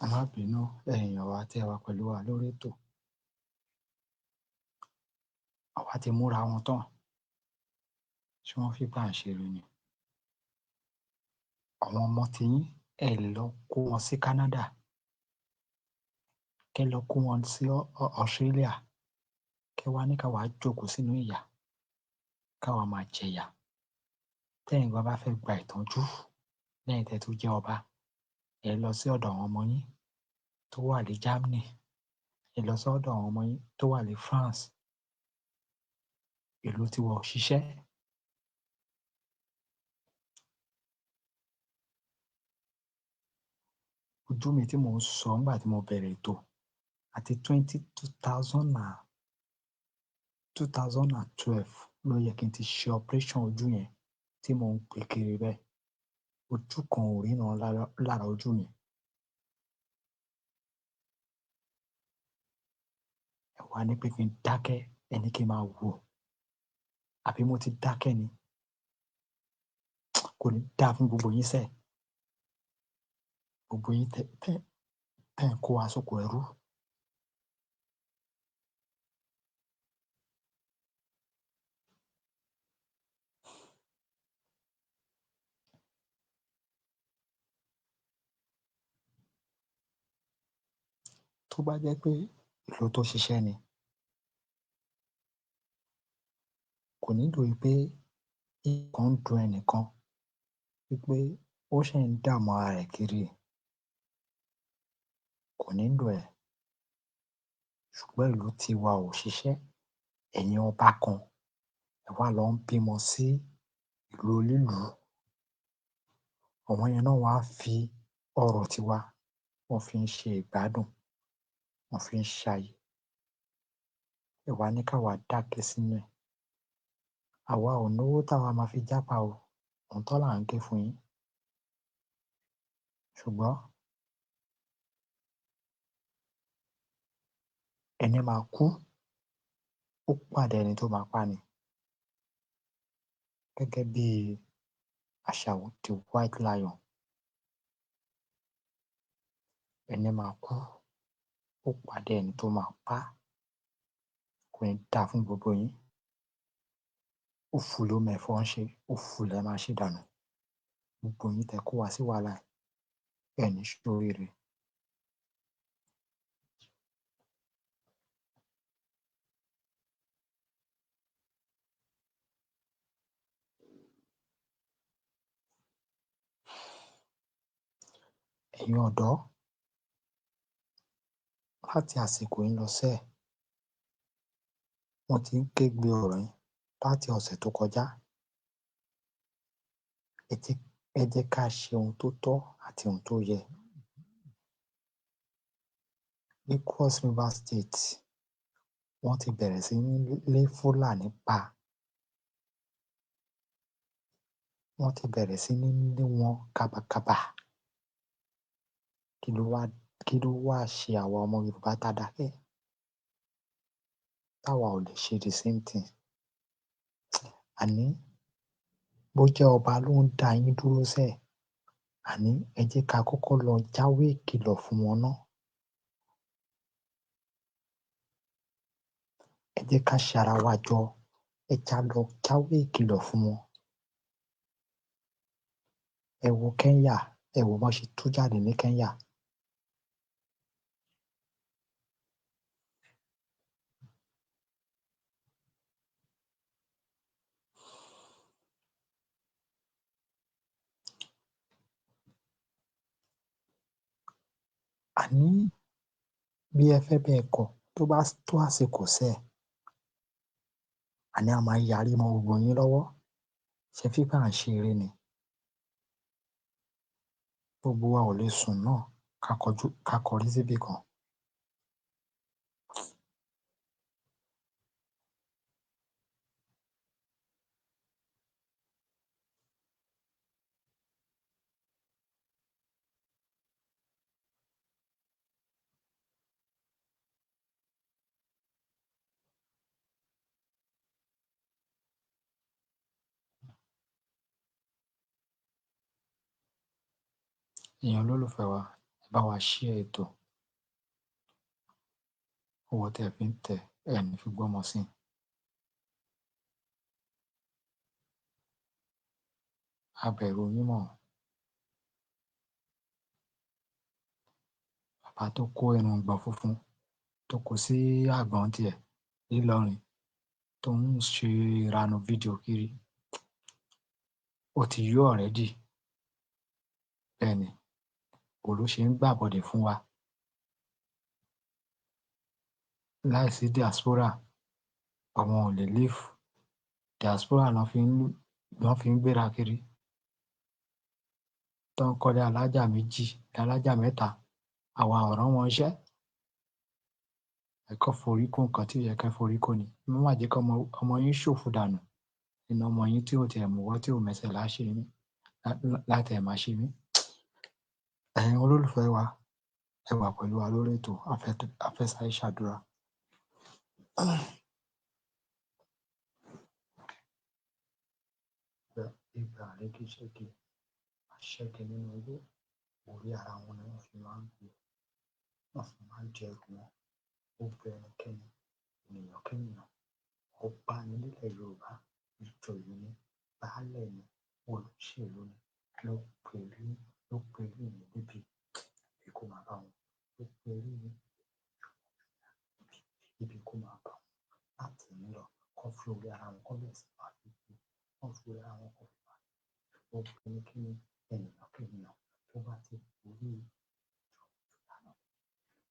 Ẹ má bínú, ẹ̀yin èèyàn wa tí ẹ wà pẹ̀lú wa lórí ètò. Àwa ti múra wọn tán. Ṣé wọ́n fi gbà ń ṣeré ni? Àwọn ọmọ tiyín, ẹ lè lọ kó wọn sí Canada. Kẹ́ lọ kó wọn sí Australia. Kẹ́ wá ní ká wá jókòó sínú ìyà. Ká wá máa jẹyà. Tẹ́yin gan bá fẹ́ gba ìtọ́jú lẹ́yìn tẹ́ tó jẹ́ ọba, ẹ lọ sí ọ̀dọ̀ àwọn ọmọ yín tó wà ní Germany. Ẹ lọ sọ́dọ̀ àwọn ọmọ yín tó wà ní France. Ìlú tí wọn ò ṣiṣẹ́. Ojú mi tí mò ń sọ nígbà tí mo bẹ̀rẹ̀ ètò àti 2012 ló yẹ kí n ti ṣe operation ojú yẹn tí mò ń gbé kiri bẹ́ẹ̀. Ojú kan ò ríran lára ojú mi. Ẹ wá ní pé kí n dákẹ́, ẹ ní kí n máa wò. Àbí mo ti dákẹ́ ni? Kò ní dáa fún gbogbo yín sẹ́. Gbogbo yín tẹ́ ń kó wa sóko ẹrú. Tó bá jẹ́ pé ìlú tó ṣiṣẹ́ ni, kò nílò pé nǹkan ń dun ẹnìkan, wípé ó ṣì ń dààmú ara rẹ̀ kiri. Kò nílò ẹ̀. Ṣùgbọ́n ìlú tiwa ò ṣiṣẹ́. Ẹ̀yin ọba kan, ẹ wá lọ ń bímọ sí ìlú onílùú. Àwọn yẹn náà wá fi ọrọ̀ tiwa, wọ́n fi ń ṣe ìgbádùn, wọ́n fi ń ṣayé. Ẹ wá ní ká wá dákẹ́ sínú ẹ̀. Àwa ò náwó táwa máa fi jápa o. Òótọ́ là ń ké fún yín. Ṣùgbọ́n ẹni máa kú, ó pàdé ẹni tó máa pa ni. Gẹ́gẹ́ bí àṣà the white lion. Ẹni máa kú, ó pàdé ẹni tó máa pa. Kò ní dáa fún gbogbo yín. Òfù ló mẹ̀fọ́ ń ṣe, òfù lẹ máa ṣe dànù. Gbogbo yín tẹ́ kó wa sí wàhálà, ẹ ní ṣoríire. Ẹ̀yin ọ̀dọ́, láti àsìkò yìí lọ sẹ́ẹ̀, wọ́n ti ń kégbe ọ̀rọ̀ yín láti ọ̀sẹ̀ tó kọjá. Ẹ jẹ́ ká ṣe ohun tó tọ́ àti ohun tó yẹ. Ní Cross River State, wọ́n ti bẹ̀rẹ̀ sí ní lé Fúlàní pa. Wọ́n ti bẹ̀rẹ̀ sí ní lé wọn kábàkábà. Kí ló wá ṣe àwa ọmọ Yorùbá tá a dákẹ́, táwa ò lè ṣe the same thing? Àní bó jẹ́ ọba ló ń dá yín dúró sẹ́ẹ̀, àní ẹ jẹ́ ká kọ́kọ́ lọ jáwé ìkìlọ̀ fún wọn ná. Ẹ jẹ́ ká ṣara wa jọ, ẹ já lọ jáwé ìkìlọ̀ fún wọn. Ẹ wo Kenya, ẹ wo bọ́n ṣe tú jáde ní Kenya. Àní bí ẹ fẹ́ bẹ́ẹ̀ kọ̀, tó bá tó àsìkò sẹ́ẹ̀, àní a máa yarí mọ́ gbogbo yín lọ́wọ́. Ṣe fífà ń ṣe eré ni? Gbogbo wa ò lè sùn náà ká kọjú ká kọrí síbì kan. Èèyàn olólùfẹ́ wa, ẹ bá wa share ètò. Owó tẹ́ ẹ fi ń tẹ̀ ẹ ní fi gbọ́mọ sí. A bẹ̀rù yín mọ́. Bàbá tó kó irùngbọ̀n funfun tó kó sí àgbọ̀n tiẹ̀ nílọrin tó ń ṣe ìranù fídíò kiri, ó ti yó already. Bẹ́ẹ̀ ni, òun ló ṣe ń gbàbọ̀dè fún wa. Láìsí diaspora, àwọn ò lè live. Diaspora lọ́ fi ń gbéra kiri. Tó ń kọ́lé alájà méjì, alájà mẹ́ta, àwa ò rán wọn iṣẹ́. Ẹ kọ́ forí kó nǹkan tí ò yẹ kẹ́ forí kó ni. Ẹ má jẹ́ kí ọmọ yín ṣòfò dànù. Nínú ọmọ yín tí ò tiẹ̀ mọwọ́ tí ò mẹsẹ̀ láṣẹ mí, láti ẹ̀ máa ṣe mí. Ẹ̀yin olólùfẹ́ wa, ẹ wà pẹ̀lú wa lórí ètò Afẹ́sáré Ṣàdúrà. Ìgbà àrékéṣẹ́gi, àṣẹ́gi nínú igbó, orí ara wọn ni wọ́n fi máa ń gbé, wọ́n fi máa ń jẹrù wọn. Gbogbo ẹnikẹ́ni, ènìyàn kéèyàn, ọba ní nílẹ̀ Yorùbá, ìjòyè ni, baálẹ̀ ni, olóṣèlú ni, ló perí ló perí mi níbi ibi kó máa bá wọn, ló perí mi níbi ibi kó máa bá wọn. Láti òní lọ, kán fi orí ara wọn kán bẹ̀rẹ̀ sí máa fi gbé, kán fi orí ara wọn kán fi máa gbé. Gbogbo ẹnikẹ́ni, ènìyàn kéèyàn tó bá ti orí ìjọba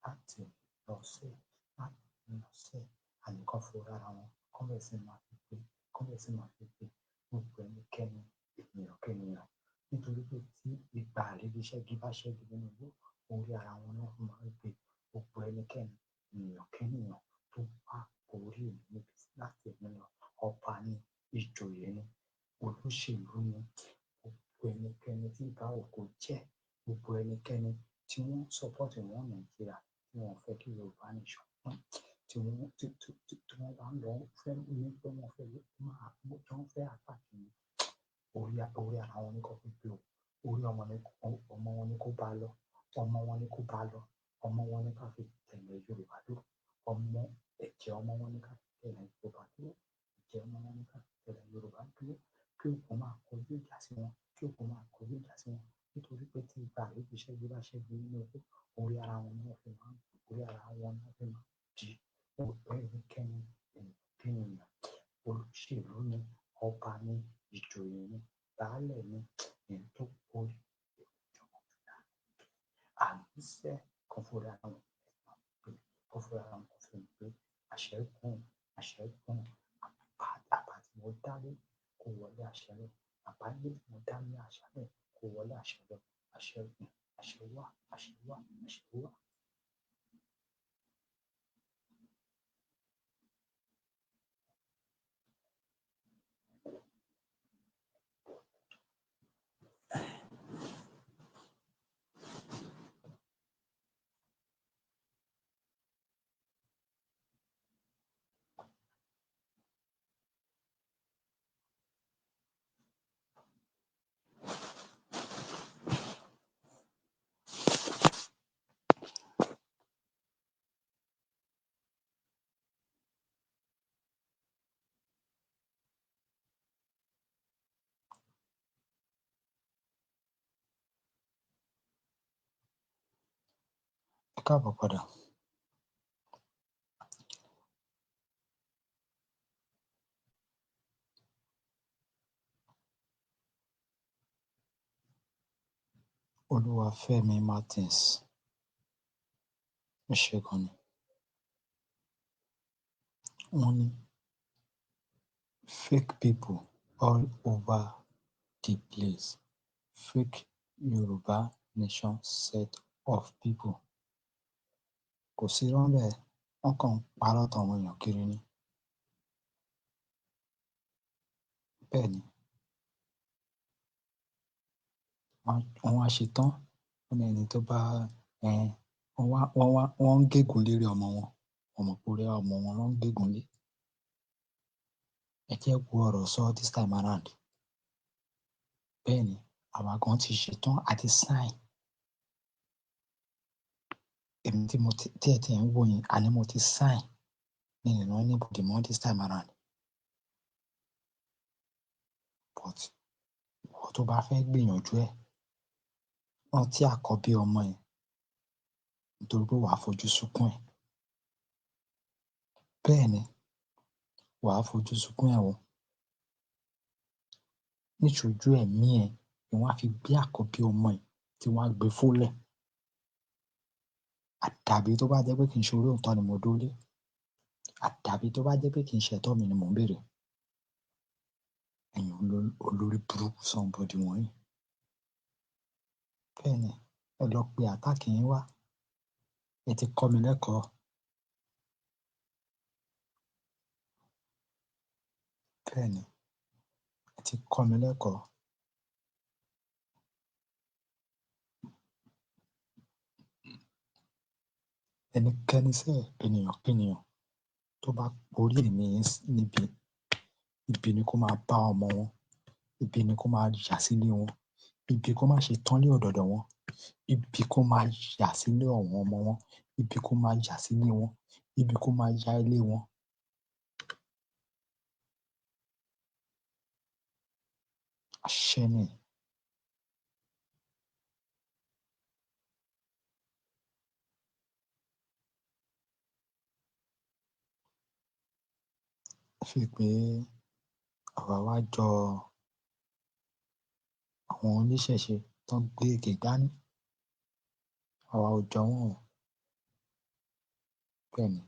láti òní lọ sẹ́, láti òní lọ sẹ́, àní kán fi orí ara wọn kán bẹ̀rẹ̀ sí máa fi gbé, kán bẹ̀rẹ̀ sí máa fi gbé. Gbogbo ẹnikẹ́ni, ènìyàn kéèyàn, nítorí pé tí ìgbà àrékéṣẹ́gi bá ṣẹ́gi nínú igbó, orí ara wọn ni wọ́n fi máa ń gbé. Gbogbo ẹnikẹ́ni, ènìyàn kéèyàn tó bá orí mi níbi láti òní lọ, ọba ni, ìjòyè ni, olóṣèlú ni, gbogbo ẹnikẹ́ni tí ìbá wù kó jẹ́, gbogbo ẹnikẹ́ni tí wọ́n ń support wọn Nàìjíríà, tí wọn ò fẹ́ kí Yorùbá nation pín, tí wọ́n tí tí tí tí wọ́n bá ń lọ fẹ́ ní pé wọ́n fẹ́ máa tí wọ́n fẹ́ attack mi, orí ara wọn ni kó fi gbé o. Orí ọmọ ni ọmọ wọn ni kó bá lọ, ọmọ wọn ni kó bá lọ, ọmọ wọn ni ká fi tẹ̀lé Yorùbá dúró, ọmọ ẹ̀jẹ̀ ọmọ wọn ni ká fi tẹ̀lé Yorùbá dúró, ẹ̀jẹ̀ ọmọ wọn ni ká fi tẹ̀lé Yorùbá dúró, kí òkun máa kọjú ìjà sí wọn, kí òkun máa kọjú ìjà sí wọn. Nítorí pé tí ìgbà àrékéṣẹ́gi bá ṣẹ́gi nínú igbó, orí ara wọn ni wọ́n fi máa ń, orí ara wọn ni wọ́n fi máa ń di. Gbogbo ẹnikẹ́ni, ènìyàn kéèyàn, olóṣèlú ni, ọba ni, ìjòyè ni, baálẹ̀ ni, èyí tó orí ìjọba àníṣe kan fúnra wọn pé kan fúnra wọn kan fi pé àṣẹ gùn, àṣẹ gùn, àbá tí mo dá lé kó wọlé àṣẹ lọ, àbá ilé tí mo dá ní àṣálẹ́ kó wọlé àṣẹ lọ, àṣẹ gùn, àṣẹ wá, àṣẹ wá, àṣẹ wá. Káàbọ̀ padà. Olúwafẹ́mi Martins, ẹ ṣé gan ni. Wọ́n ní fake people all over the place, fake Yorùbá nation set of people. Kò sí irọ́ ńbẹ̀, wọ́n kàn ń parọ́ tan àwọn èèyàn kiri ni. Bẹ́ẹ̀ ni, wọ́n wá ṣe tán, wọ́n ní ẹni tó bá um wọ́n ń gégùn lérí ọmọ wọn, wọ́n mọ̀ pé orí ọmọ wọn ló ń gégùn lé. Ẹ jẹ́ wo ọ̀rọ̀ sọ this time around. Bẹ́ẹ̀ ni, àwa gan ti ṣetán àti sign. Èmi tí mo ti tí ẹ ti ń wò yín, àní mo ti sign mi ì rán anybody mọ́ this time around. But ìwọ tó bá fẹ́ gbìyànjú ẹ̀, rántí àkọ́bí ọmọ ẹ, nítorí pé wàá fojú sunkún ẹ̀. Bẹ́ẹ̀ ni, wàá fojú sunkún ẹ̀ o. Níṣojú ẹ̀mí ẹ ni wọ́n á fi gbé àkọ́bí ọmọ ẹ tí wọ́n á gbé fólẹ̀. Àdàbí tó bá jẹ́ pé kì í ṣe orí òótọ́ ni mo dúró lé. Àdàbí tó bá jẹ́ pé kì í ṣe ẹ̀tọ́ mi ni mò ń béèrè. Ẹ̀yin olórí burúkú somebody wọ̀nyí. Bẹ́ẹ̀ ni, ẹ lọ pe attack yín wá. Ẹ ti kọ́ mi lẹ́kọ̀ọ́. Bẹ́ẹ̀ ni, ẹ ti kọ́ mi lẹ́kọ̀ọ́. Ẹnikẹ́ni sẹ́, ènìyàn kénìyàn tó bá porí èmi yín níbi, ibi ni kó máa bá ọmọ wọn, ibi ni kó máa yà sílé wọn, ibi kó má ṣe tán lé ọ̀dọ̀dọ̀ wọn, ibi kó máa yà sílé àwọn ọmọ wọn, ibi kó máa yà sílé wọn, ibi kó máa ya ilé wọn. Àṣẹ ni. Fi pé àwa wá jọ àwọn oníṣẹ̀ṣe tó ń gbé ègè dání, àwa ò jọ wọ́n o. Bẹ́ẹ̀ ni.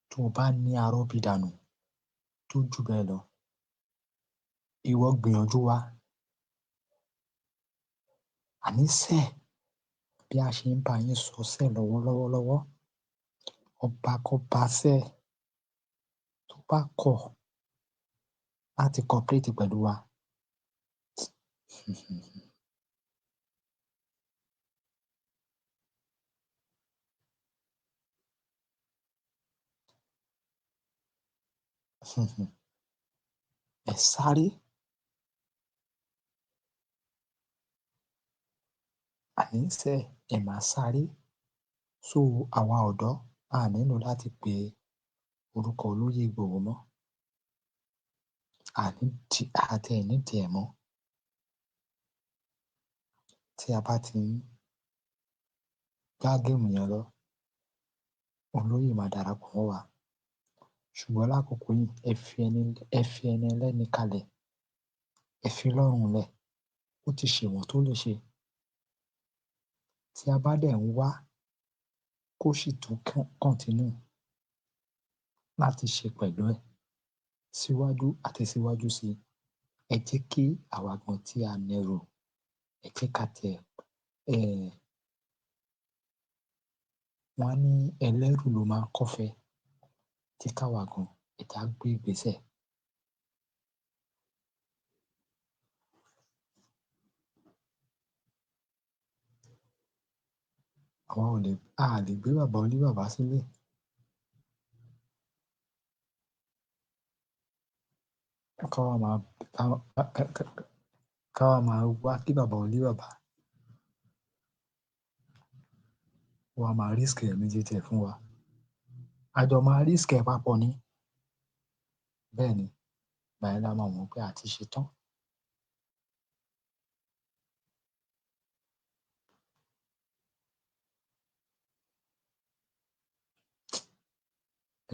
Tó o bá ní arọ́bìdànù tó jù bẹ́ẹ̀ lọ, ìwọ gbìyànjú wa. Àní sẹ́ẹ̀, bí a ṣe ń bá yín sọ sẹ́ẹ̀ lọ́wọ́lọ́wọ́ lọ́wọ́, ọba kọ́ba sẹ́ẹ̀ tó bá kọ̀ láti cooperate pẹ̀lú wa. Ẹ sáré. Àní sẹ́ẹ̀, ẹ máa sáré. So àwa ọ̀dọ́ a nílò láti pe orúkọ olóyè Ìgbòho mọ́. A tiẹ̀ nídìí ẹ̀ mọ́. Tí a bá ti ń gbá géèmù yẹn lọ, olóyè máa darapọ̀ mọ́ wa. Ṣùgbọ́n lákòókò yìí, ẹ fi ẹni ẹlẹ́ni kalẹ̀, ẹ fi lọ́rùn lẹ̀, ó ti ṣèwọ̀n tó lè ṣe. Tí a bá dẹ̀ ń wá kó sì tún continue láti ṣe pẹ̀lú ẹ̀ síwájú àti síwájú sí i, ẹ jẹ́ kí àwa gan tí a nẹrù, ẹ jẹ́ ká tiẹ̀ wọ́n á ní ẹlẹ́rù ló máa ń kọ́fẹ. Jẹ́ káwa gan, ẹ jẹ́ á gbé ìgbésẹ̀. Àwa ò lè, a lè gbé bàbá oníbàbá sílé. Káwa máa káwa máa wá kí bàbá oníbàbá wá máa risk ẹ̀mí titi ẹ̀ fún wa. A jọ máa risk ẹ̀ papọ̀ ni. Bẹ́ẹ̀ ni, ìgbà yẹn la máa mọ̀ pé a ti ṣetán.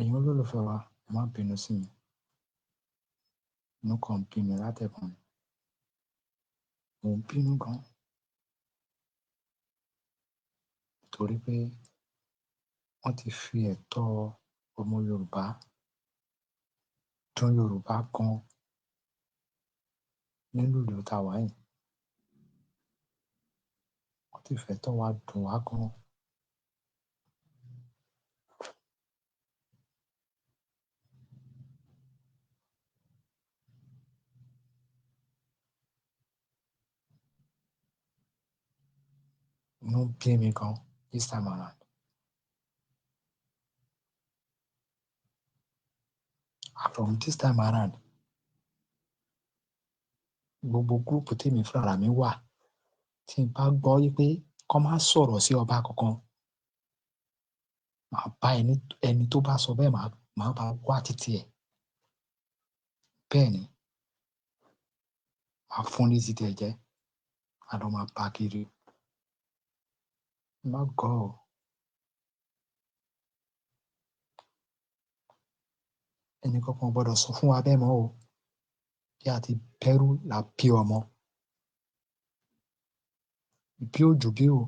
Ẹ̀yin olólùfẹ́ wa, ẹ má bínú sí mi, inú kan ń bí mi látẹ̀kùn ni, mò ń bínú gan torí pé wọ́n ti fi ẹ̀tọ́ ọmọ Yorùbá dún Yorùbá gan nínú ìlú tá a wà yìí. Wọ́n ti fẹ̀tọ́ wa dùn wá gan. Inú bí mi gan this time around. From this time around, gbogbo group tèmi fúnra mi wà, tí n bá gbọ́ wípé kán má sọ̀rọ̀ sí ọba kankan, màá bá ẹni tó bá sọ bẹ́ẹ̀, màá bá wá títí ẹ̀. Bẹ́ẹ̀ ni, màá fún ní títí ẹ̀ jẹ́, a lọ máa bá kiri. Má gọ̀ ọ́. Ẹnì kankan ò gbọdọ̀ sọ fún wa bẹ́ẹ̀ mọ́ o. Bí a ti bẹ́rú là bí ọmọ. Bí òjò bí o.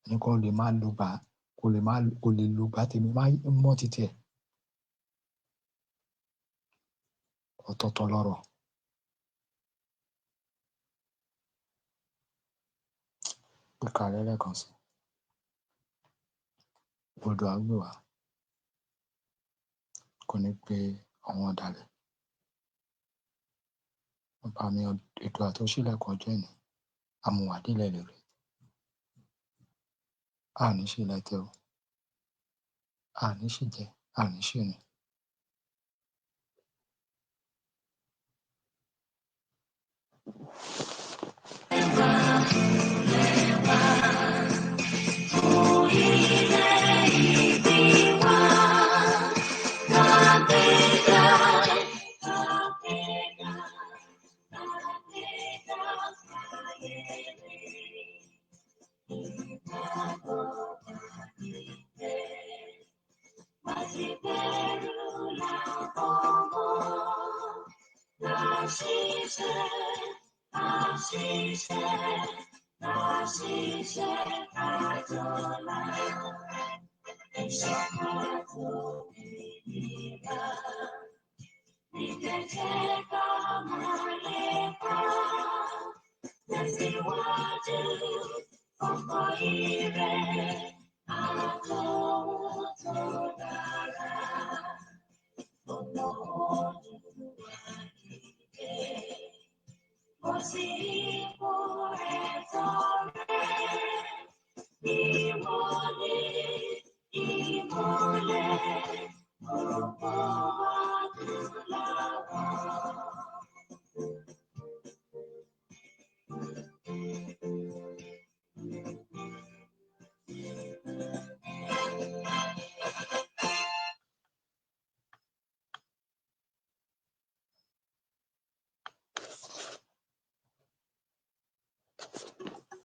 Ẹnìkan ò lè máa lùgbà, kò lè máa kò lè lùgbà tèmi má mọ́ títí ẹ̀. Ọ̀tọ̀ọ̀tọ̀ lọ̀rọ̀. Ẹ káalẹ́ lẹ́ẹ̀kan sí i. Odò á gbè wá, kò ní pe àwọn ọ̀dàlẹ̀. Ọba mi Èdùà tó ṣílẹ̀kùn ọjọ́ òní, á mú wa délẹ̀ ìlérí. A à ní ṣílẹ̀ tẹ̀ o, a à ní ṣìjẹ, a à ní ṣìrìn. Ìmọ́lẹ̀.